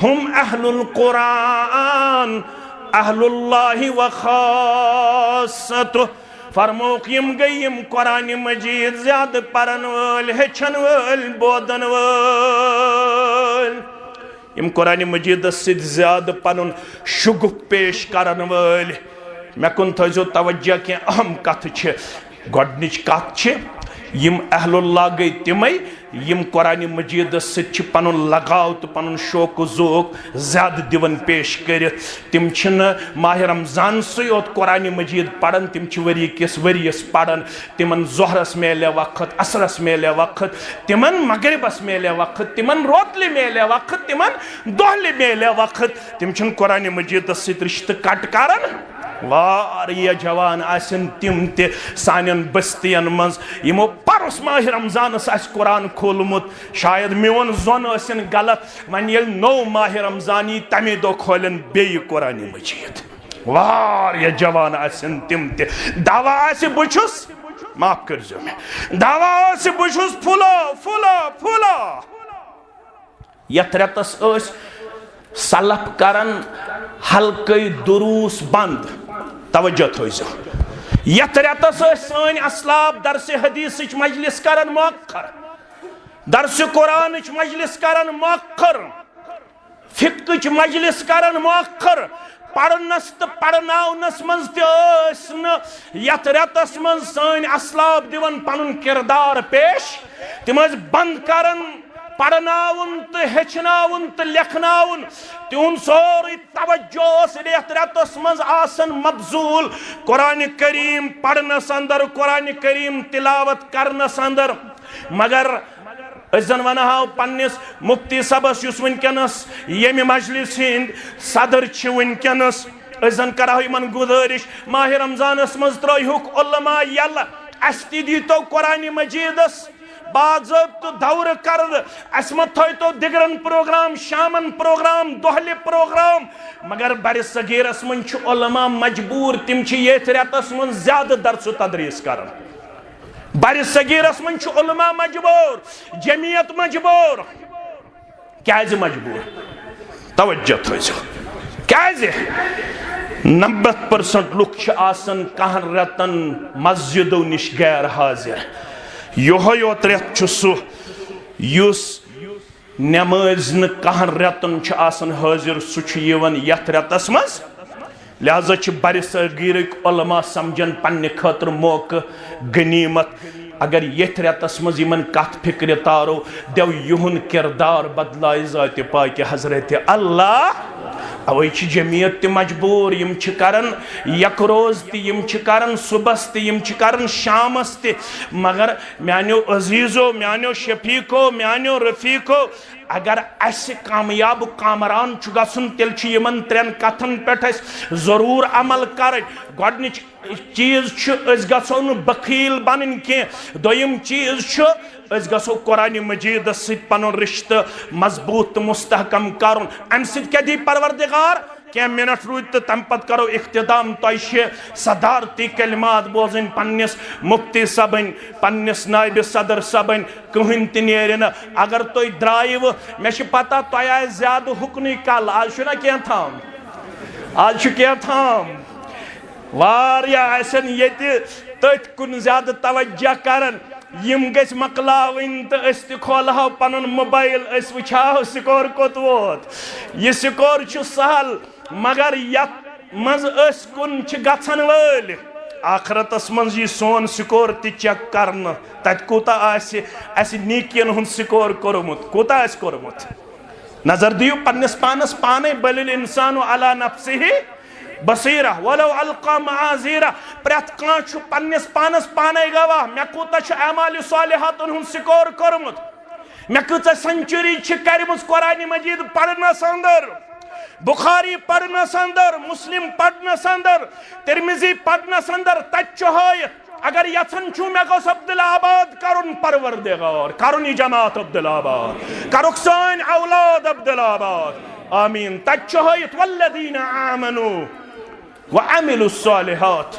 ہم اہل القرآن، اہل اللہ و خاصتہ۔ فرموکھ، یِم گٔے یِم قرآن مجید زیادٕ پرن وٲلۍ، ہیٚچھن وٲلۍ، بوزن وٲلۍ، یِم قرآن مجیدس سۭتۍ زیادٕ پنُن شگوف پیش کرن وٲلۍ۔ مےٚ کُن تھٲیزیو توجہ، کینٛہہ اہم کتھٕ چھِ۔ گۄڈنِچ کتھ چھِ، یِم اہل اللہ گٔے تِمے، یِم قرآن مجیدس سۭتۍ چھِ پنُن لگاو تہٕ پنُن شوق و ذوق زیادٕ دِوان پیش کٔرِتھ۔ تِم چھِنہٕ ماہِ رمضانسٕے یوت قرآن مجید پران، تِم چھِ ؤری کِس ؤرِیس پران۔ تِمن ظہرس میلہِ وقت، عصرس میلہِ وقت، تِمن مغربس میلہِ وقت، تِمن روتلہِ میلہِ وقت، تِمن دۄہلہِ میلہِ وقت۔ تِم چھِنہٕ قرآن مجیدس سۭتۍ رشتہٕ کٹ کران۔ واریاہ جوان آسن تِم تہِ سانٮ۪ن بستین منٛز، یِمو پرُس ماہِ رمضانس آسہِ قرآن کھولمُت۔ شاید میون زون ٲسِن غلط، وۄنۍ ییٚلہِ نوٚو ماہِ رمضان یی، تَمے دۄہ کھولن بیٚیہِ قرآن مجید۔ واریاہ جوان آسن تِم تہِ۔ دعویٰ آسہِ بہٕ چھُس، معاف کٔرۍزیو مےٚ، دعویٰ آسہِ بہٕ چھُس پھُلو، پھُلو، پھُلو۔ یتھ رٮ۪تس ٲسۍ سلف کران حلقہٕ دروس بند، توجہ تھٲیزیو۔ یتھ رٮ۪تس ٲسۍ سٲنۍ اسلاف درس حدیثٕچ مجلس کران مؤخر، درس قرآنٕچ مجلس کران مؤخر، فقہٕچ مجلس کران مؤخر۔ پرنس تہٕ پرناونس منٛز تہِ ٲسۍ نہٕ یتھ رٮ۪تس منٛز سٲنۍ اسلاف دِوان پنُن کردار پیش۔ تِم ٲسۍ بند کران پرناوُن تہٕ ہیٚچھناوُن تہٕ لیکھناوُن۔ تِہُنٛد سورُے توجہ اوس یتھ رٮ۪تس منٛز آسان مبذول قرآن کریم پرنس اندر، قرآن کریم تلاوت کرنس اندر۔ مگر أسۍ زن ونہو پننِس مفتی صٲبس، یُس وٕنکیٚنس ییٚمہِ مجلس ہٕنٛدۍ صدر چھِ وٕنکیٚنس، أسۍ زن کرہو یِمن گُزٲرِش، ماہِ رمضانس منٛز ترٲیہُکھ علماء یلہٕ، اسہِ تہِ دیٖتو قرآن مجیدس باضٲبطہٕ دورٕ کرنہٕ۔ اسہِ ما تھٲوتو دِگرن پروگرام، شامن پروگرام، دۄہلہِ پروگرام، مگر برِ صغیرس منٛز چھِ علماء مجبوٗر، تِم چھِ ییٚتھۍ رٮ۪تس منٛز زیادٕ درس و تدریس کران۔ برِ صغیرس منٛز چھِ علماء مجبوٗر، جمعیت مجبوٗر۔ کیازِ مجبوٗر؟ توجہ تھٲیزیو۔ کیازِ؟ نَمَتھ پٔرسنٹ لُکھ چھِ آسان کہن رٮ۪تن مسجدو نِش غیر حاضر۔ یِہوٚے یوت رٮ۪تھ چھُ سُہ، یُس نٮ۪مٲزۍ نہٕ کہن رٮ۪تن چھُ آسان حٲضِر، سُہ چھُ یِوان یتھ رٮ۪تس منٛز۔ لہذا چھِ برِ صغیرٕکۍ علماء سمجھان پننہِ خٲطرٕ موقعہٕ غنیمت، اگر یتھ رٮ۪تس منٛز یِمن کتھ فکرِ تارو، دیو یِہُنٛد کردار بدلایہِ ذاتِ پاکہِ حضرت اللہ۔ اوے چھِ جمعیت تہِ مجبوٗر، یِم چھِ کران یک روز تہِ، یِم چھِ کران صبحس تہِ، یِم چھِ کران شامس تہِ۔ مگر میانیو عزیزو، میانیو شفیقو، میانیو رفیقو، اگر اسہِ کامیاب کامران چھُ گژھُن، تیٚلہِ چھُ یِمن ترٛٮ۪ن کتھن پٮ۪ٹھ اسہِ ضروٗر عمل کرٕنۍ۔ گۄڈٕنِچ چیٖز چھُ، أسۍ گژھو نہٕ بخیل بنٕنۍ کینٛہہ۔ دوٚیِم چیٖز چھُ، أسۍ گژھو قرآن مجیدس سۭتۍ پنُن رشتہٕ مضبوٗط تہٕ مستحکم کرُن۔ امہِ سۭتۍ کیٛاہ دی پروردگار؟ کینٛہہ منٹ روٗدۍ تہٕ تمہِ پتہٕ کرو اختتام۔ تۄہہِ چھِ صدارتی کلمات بوزٕنۍ پننِس مفتی صٲبٕنۍ، پننِس نائب صدر صٲبٕنۍ۔ کٕہٕنۍ تہِ نیرِ نہٕ۔ اگر تُہۍ درٛایِوٕ، مےٚ چھِ پتہ تۄہہِ آسہِ زیادٕ ہُکنُے کل، آز چھُنہ کینٛہہ تام، آز چھُ کینٛہہ تام۔ واریاہ آسن ییٚتہِ تٔتھۍ کُن زیادٕ توجہ کران۔ یِم گٔژھۍ مۄکلاوٕنۍ تہٕ أسۍ تہِ کھولہو پنُن موبایل، أسۍ وٕچھہو سکور کوٚت ووت۔ یہِ سکور چھُ سہل، مگر یتھ منٛز أسۍ کُن چھِ گژھن وٲلۍ، آخرتس منٛز یی سون سکور تہِ چیک کرنہٕ، تتہِ کوٗتاہ آسہِ اسہِ نیکین ہُنٛد سکور کوٚرمُت، کوٗتاہ آسہِ کوٚرمُت۔ نظر دِیِو پننِس پانس پانے، بل الانسان علی نفسہ بصیرہ ولو القی معاذیرہ۔ پرٛٮ۪تھ کانٛہہ چھُ پننِس پانس پانے گواہ، مےٚ کوٗتاہ چھُ اعمال صالحاتن ہُنٛد سکور کوٚرمُت، مےٚ کۭژاہ سنچری چھِ کٔرمٕژ قرآن مجید پرنس اندر، بخاری پرنس اندر، مسلم پرنس اندر، ترمذی پرنس اندر۔ تتہِ چھُ ہٲیِتھ، اگر یژھان چھُو مےٚ گوٚژھ عبدالآباد کرُن پروردگار، کرُن یہِ جماعت عبدالآباد، کرُکھ سٲنۍ اولاد عبدالآباد۔ آمین۔ تتہِ چھُ ہٲیِتھ، والذین آمنوا وعملوا الصالحات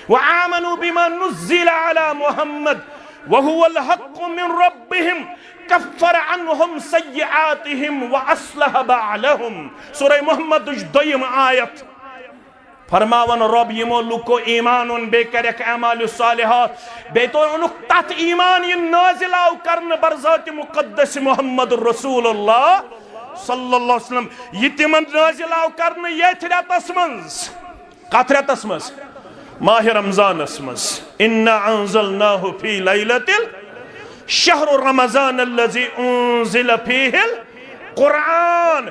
وآمنوا بما نزل على محمد وهو الحق من ربهم كفر عنهم سيئاتهم وأصلح بالهم۔ سورہ محمدٕچ دوٚیِم آیت۔ فرماوان رۄب، یِمو لُکو ایمان اوٚن، بیٚیہِ کَرٮ۪کھ اعمال صالحات، بیٚیہِ تو اوٚنُکھ تَتھ ایمان، یہِ نازل آو کرنہٕ بر ذات مقدس محمد رسول اللہ صلی اللہ علیہ وسلم، یہِ تِمن نازل آو کرنہٕ ییٚتھۍ رٮ۪تس منٛز۔ کتھ رٮ۪تس منٛز؟ ماہ رمضانس منٛز۔ انا انزلناہ فی لیلۃ ال-، شہر رمضان الذی انزل فیہ القرآن۔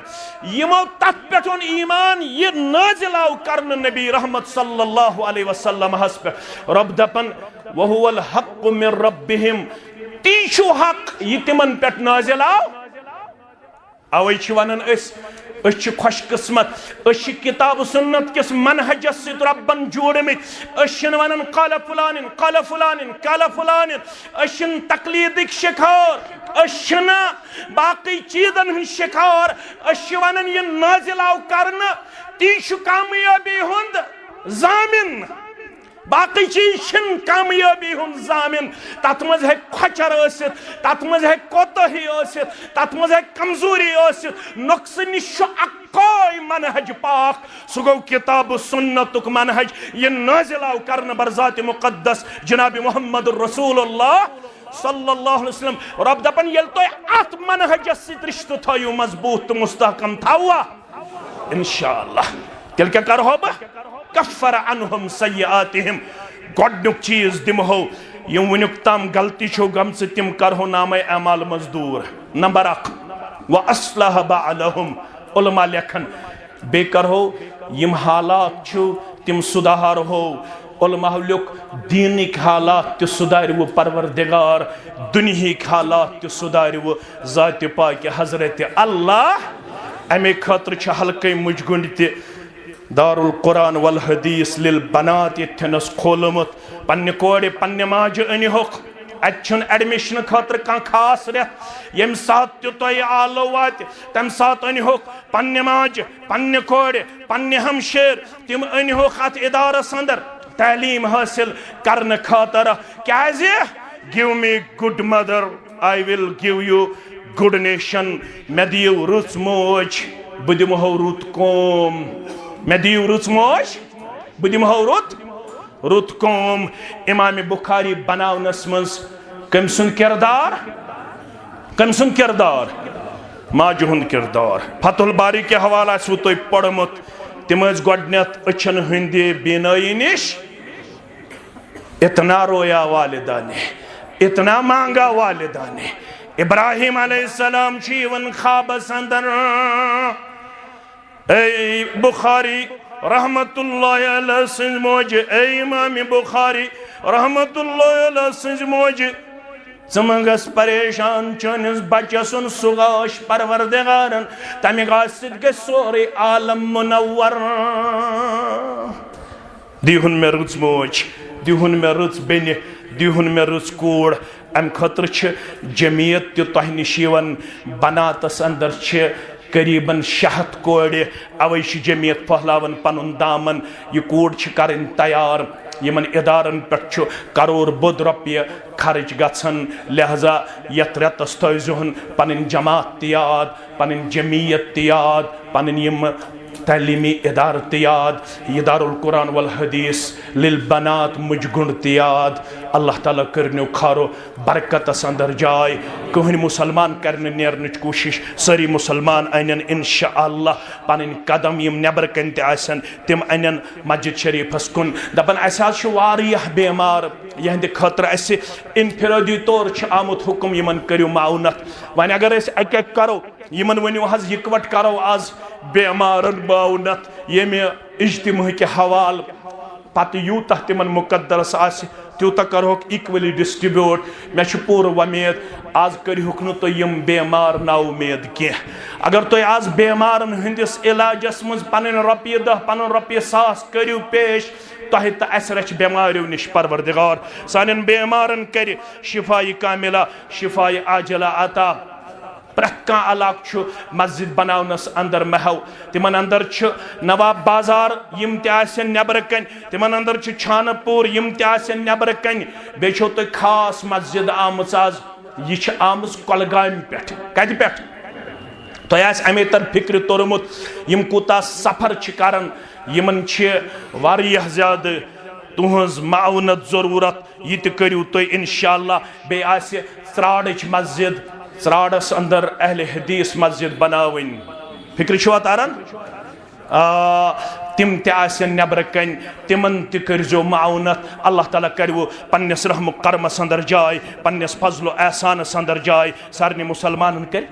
یِمو تتھ پٮ۪ٹھ اوٚن ایمان، یہِ نازل آو کرنہٕ نبی رحمت صلی اللہ علیہ وسلمس پٮ۪ٹھ۔ رۄب دپان، وہو الحق من ربہم، تی چھُ حق، یہِ تِمن پٮ۪ٹھ نازل آو۔ اوے چھِ ونان أسۍ، أسۍ چھِ خوش قسمت، أسۍ چھِ کتاب و سنت کِس منہجس سۭتۍ رۄبن جوڑمٕتۍ۔ أسۍ چھِنہٕ ونان قال فلانن، قال فلانن، قال فلانن۔ أسۍ چھِنہٕ تقلیدٕکۍ شکار، أسۍ چھِنہٕ باقٕے چیٖزن ہٕنٛدۍ شکار۔ أسۍ چھِ ونان، یہِ نازل آو کرنہٕ، تی چھُ کامیٲبی ہُنٛد ضامن۔ باقٕے چیٖز چھِنہٕ کامیٲبی ہُنٛد ضامن۔ تَتھ منٛز ہیٚکہِ کھۄچَر ٲسِتھ، تَتھ منٛز ہیٚکہِ کوتٲہی ٲسِتھ، تَتھ منٛز ہیٚکہِ کمزوری ٲسِتھ۔ نۄقصہٕ نِش چھُ اَکُے منہج پاک، سُہ گوٚو کِتاب و سُنتُک منہج، یہِ نازل آو کرنہٕ بر ذات مقدس جناب محمد رسول اللہ صلی اللہ علیہ وسلم۔ رۄب دَپان، ییٚلہِ تُہۍ اَتھ منہجس سۭتۍ رِشتہٕ تھٲیِو مضبوٗط تہٕ مستحکم تھاووا، انشاءاللہ۔ تیٚلہِ کیٛاہ کرہو بہٕ؟ کفر عنہم سیئاتہم۔ گۄڈٕنیُک چیٖز دِمہو، یِم وٕنیُک تام غلطی چھو گٔمژٕ، تِم کرہو نامہ اعمال منٛز دوٗر۔ نمبر اکھ، و اصلح بالہم۔ علماء لیکھن، بیٚیہِ کرہو یِم حالات چھِو، تِم سُدھارہو۔ علماء لیوٚکھ، دیٖنٕکۍ حالات تہِ سُدھارِوٕ پروردگار، دُنیہٕکۍ حالات تہِ سُدھارِوٕ ذاتِ پاکہِ حضرت اللہ۔ اَمے خٲطرٕ چھِ حلقے مُجہِ گُنٛڈ تہِ دارالقرآن والحدیث للبنات ییٚتھٮ۪نَس کھولمُت۔ پننہِ کورِ، پننہِ ماجہِ أنِہوکھ۔ اتہِ چھُنہٕ ایڈمِشن خٲطرٕ کانٛہہ خاص رٮ۪تھ۔ ییٚمہِ ساتہٕ تہِ تۄہہِ آلو واتہِ، تمہِ ساتہٕ أنۍ ہوکھ پننہِ ماجہِ، پننہِ کورِ، پننہِ ہمشیر، تِم أنۍ ہوکھ اتھ ادارس اندر تعلیٖم حٲصِل کرنہٕ خٲطرٕ۔ کیازِ؟ Give me good mother, I will give you good nation. مےٚ دِیِو رٕژ موج، بہٕ دِمہو رُت قوم۔ مےٚ دِیِو رٕژ موج، بہٕ دِمہو رُت، رُت قوم۔ امام بخاری بناونس منٛز کٔمۍ سُنٛد کردار؟ کٔمۍ سُنٛد کردار؟ ماجہِ ہُنٛد کردار۔ فتح الباری کہِ حوالہٕ آسِوٕ تۄہہِ پوٚرمُت، تِم ٲسۍ گۄڈٕنیتھ أچھن ہٕنٛدِ بینٲیی نِش۔ اتنا رویا والدہ نے، اتنا مانگا والدہ نے۔ ابراہیم علیہ السلام چھُ یِوان خوابس اندر، اے بخاری رحمت اللہ علیہ سٕنٛز موجہِ، اے امام بخاری رحمت اللہ علیہ سٕنٛز موجہِ، ژٕ مہ گژھ پریشان، چٲنِس بچس سُنٛد سُہ گاش پروردگارن، تمہِ گاشہِ سۭتۍ گژھِ سورُے عالم منور۔ دیٖہُن مےٚ رٕژ موج، دیٖہُن مےٚ رٕژ بیٚنہِ، دیٖہُن مےٚ رٕژ کوٗر۔ امہِ خٲطرٕ چھِ جمعیت تہِ تۄہہِ نِش یِوان۔ بناتس اندر چھِ قریباً شےٚ ہتھ کورِ، اوے چھِ جمعیت پھٔہلاوان پنُن دامن۔ یہِ کوٗر چھِ کرٕنۍ تیار۔ یِمن ادارن پٮ۪ٹھ چھُ کرور بود رۄپیہِ خرٕچ گژھان، لہذا یتھ رٮ۪تس تھٲوزِہُن پنٕنۍ جماعت تہِ یاد، پنٕنۍ جمعیت تہِ یاد، پنٕنۍ یِم تعلیمی ادارٕ تہِ یاد، یہِ دارالقرآن والحدیث للبنات مُجہِ گُنٛڈ تہِ یاد۔ اللہ تعالیٰ کٔرنیو خارو برکتس اندر جاے۔ کٕہٕنۍ مسلمان کرِ نہٕ نیرنٕچ کوٗشش، سٲری مسلمان انن انشاءاللہ پنٕنۍ قدم، یِم نیبرٕ کنہِ تہِ آسن، تِم انن مسجد شریفس کُن۔ دپان، اسہِ حظ چھُ واریاہ بیمار، یہنٛدِ خٲطرٕ اسہِ انفرادی طور چھُ آمُت حکم، یِمن کٔرِو معاونت۔ وۄنۍ اگر أسۍ اکہِ اکہِ کرو، یِمن ؤنِو حظ، یِکوٹ کرو آز بیمارن معاونت، ییٚمہِ اجتماع کہِ حوالہٕ پتہٕ یوٗتاہ تِمن مقدرس آسہِ، تیوٗتاہ کرہوکھ equally distribute۔ مےٚ چھُ پوٗرٕ وۄمید، آز کٔرِہُکھ نہٕ تُہۍ یِم بیمار نا اُمید کینٛہہ۔ اگر تُہۍ آز بیمارن ہٕنٛدِس علاجس منٛز پنٕنۍ رۄپیہِ دہ، پنُن رۄپیہِ ساس کٔرِو پیش، تۄہہِ تہٕ اسہِ رچھِ بیماریو نِش پروردگار۔ سانٮ۪ن بیمارن کرِ شفایہِ کاملہ، شفایہِ عاجلہ عطا۔ پرٛٮ۪تھ کانٛہہ علاقہٕ چھُ مسجد بناونس اندر محو۔ تِمن اندر چھِ نواب بازار، یِم تہِ آسن نٮ۪برٕ کنۍ، تِمن اندر چھِ چھانہٕ پوٗر، یِم تہِ آسن نٮ۪برٕ کنۍ۔ بیٚیہِ چھو تۄہہِ خاص مسجد آمٕژ آز، یہِ چھِ آمٕژ کۄلگامہِ پٮ۪ٹھ۔ کتہِ پٮ۪ٹھ؟ تۄہہِ آسہِ امے تر فکرِ توٚرمُت، یِم کوٗتاہ سفر چھِ کران، یِمن چھِ واریاہ زیادٕ تُہنٛز معاونت ضروٗرت۔ یہِ تہِ کٔرِو تُہۍ انشاءاللہ۔ بیٚیہِ آسہِ ژرٛاڑٕچ مسجد، ژرٛاڑس اندر اہل حدیث مسجد بناوٕنۍ۔ فکرِ چھُوا تران؟ آ، تِم تہِ آسن نٮ۪برٕ کنۍ، تِمن تہِ کٔرزیو معاونت۔ اللہ تعالیٰ کرِوٕ پننِس رحم و کرمس اندر جاے، پننِس فضل و احسانس اندر جاے۔ سارنٕے مسلمانن کرِ۔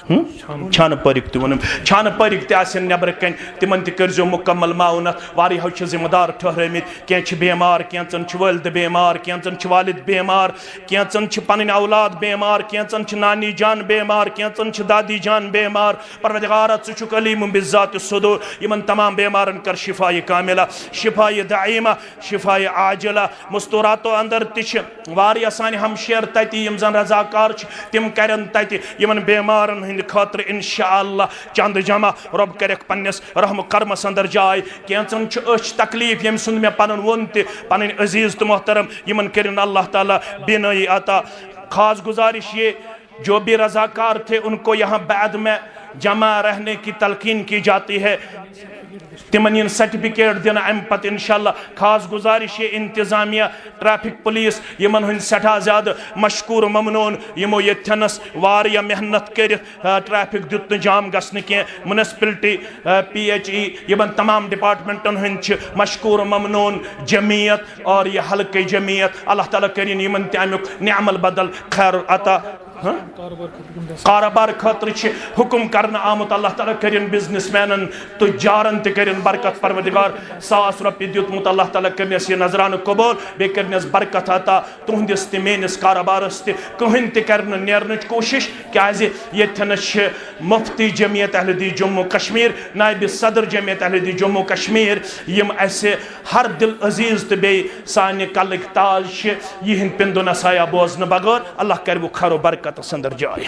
ہم؟ چھانہٕ پٔرِکھ تہِ ووٚنُم۔ چھانہٕ پٔرِکھ تہِ آسن نٮ۪برٕ کنۍ، تِمن تہِ کٔرزیو مکمل معاونت۔ واریاہو چھِ ذمہٕ دار ٹھہرٲمٕتۍ، کینٛہہ چھِ بیمار، کینٛژن چھِ والد بیمار، کینٛژن چھِ والد بیمار، کینٛژن چھِ پنٕنۍ اولاد بیمار، کینٛژن چھِ نانی جان بیمار، کینٛژن چھِ دادی جان بیمار۔ پروردگارا، ژٕ چھُکھ علیم بذات الصدور۔ یِمن تمام بیمارن کر شفایہِ کاملہ، شفایہِ دائمہ، شفایہِ عاجلہ۔ مستوراتو اندر تہِ چھِ واریاہ سانہِ ہمشیر تتہِ، یِم زن رضاکار چھِ، تِم کرن تتہِ یِمن بیمارن ہٕنٛدِ خٲطرٕ انشاءاللہ چندٕ جمع۔ رۄب کرٮ۪کھ پننِس رحم و کرمس اندر جاے۔ کینٛژن چھُ أچھ تکلیف، ییٚمہِ سُنٛد مےٚ پنُن ووٚن تہِ، پنٕنۍ عزیز تہٕ محترم، یِمن کٔرِن اللہ تعالیٰ بینٲیی عطا۔ خاص گزارش یہ، جو بھی رضاکار تھے، ان کو یہاں بعد میں جمع رہنے کی تلقین کی جاتی ہے۔ تِمن یِن سرٹیفکیٹ دِنہٕ اَمہِ پتہٕ انشاءاللہ۔ خاص گزارش یہ انتظامیہ، ٹریفک پولیس، یِمن ہٕنٛدۍ سٮ۪ٹھاہ زیادٕ مشکور و ممنون، یِمو ییٚتھٮ۪نس واریاہ محنت کٔرِتھ، آ، ٹریفک دیُت نہٕ جام گژھنہٕ کینٛہہ۔ میونسپلٹی، آ، پی ایچ ای، یِمن تمام ڈپارٹمنٹن ہٕنٛدۍ چھِ مشکور و ممنون۔ جمعیت اور یہ حلقہٕ جمعیت، اللہ تعالیٰ کٔرِن یِمن تہِ اَمیُک نعم البدل خیر عطا۔ ہاں؟ کاروبار خٲطرٕ چھِ حکم کرنہٕ آمُت، اللہ تعالیٰ کٔرِن بزنس مینن تہٕ جارن تہِ کٔرِن برکت۔ پروردگار، ساس رۄپیہِ دیُتمُت، اللہ تعالیٰ کٔرنس یہِ نذرانہٕ قبول، بیٚیہِ کٔرنس برکت عطا تُہنٛدِس تہِ میٲنِس کاروبارس تہِ۔ کٕہٕنۍ تہِ کرِ نہٕ نیرنٕچ کوٗشش، کیازِ ییٚتھٮ۪نس چھِ مفتی جمعیت اہل حدیث جموں کشمیر، نائب صدر جمعیت اہل حدیث جموں کشمیر، یِم اسہِ ہر دل عزیز تہٕ بیٚیہِ سانہِ کلٕکۍ تاج چھِ، یِہنٛد پِندُن سایہ بوزنہٕ بغٲر۔ اللہ کرِ وۄنۍ خیر و برکتس اندر جاے۔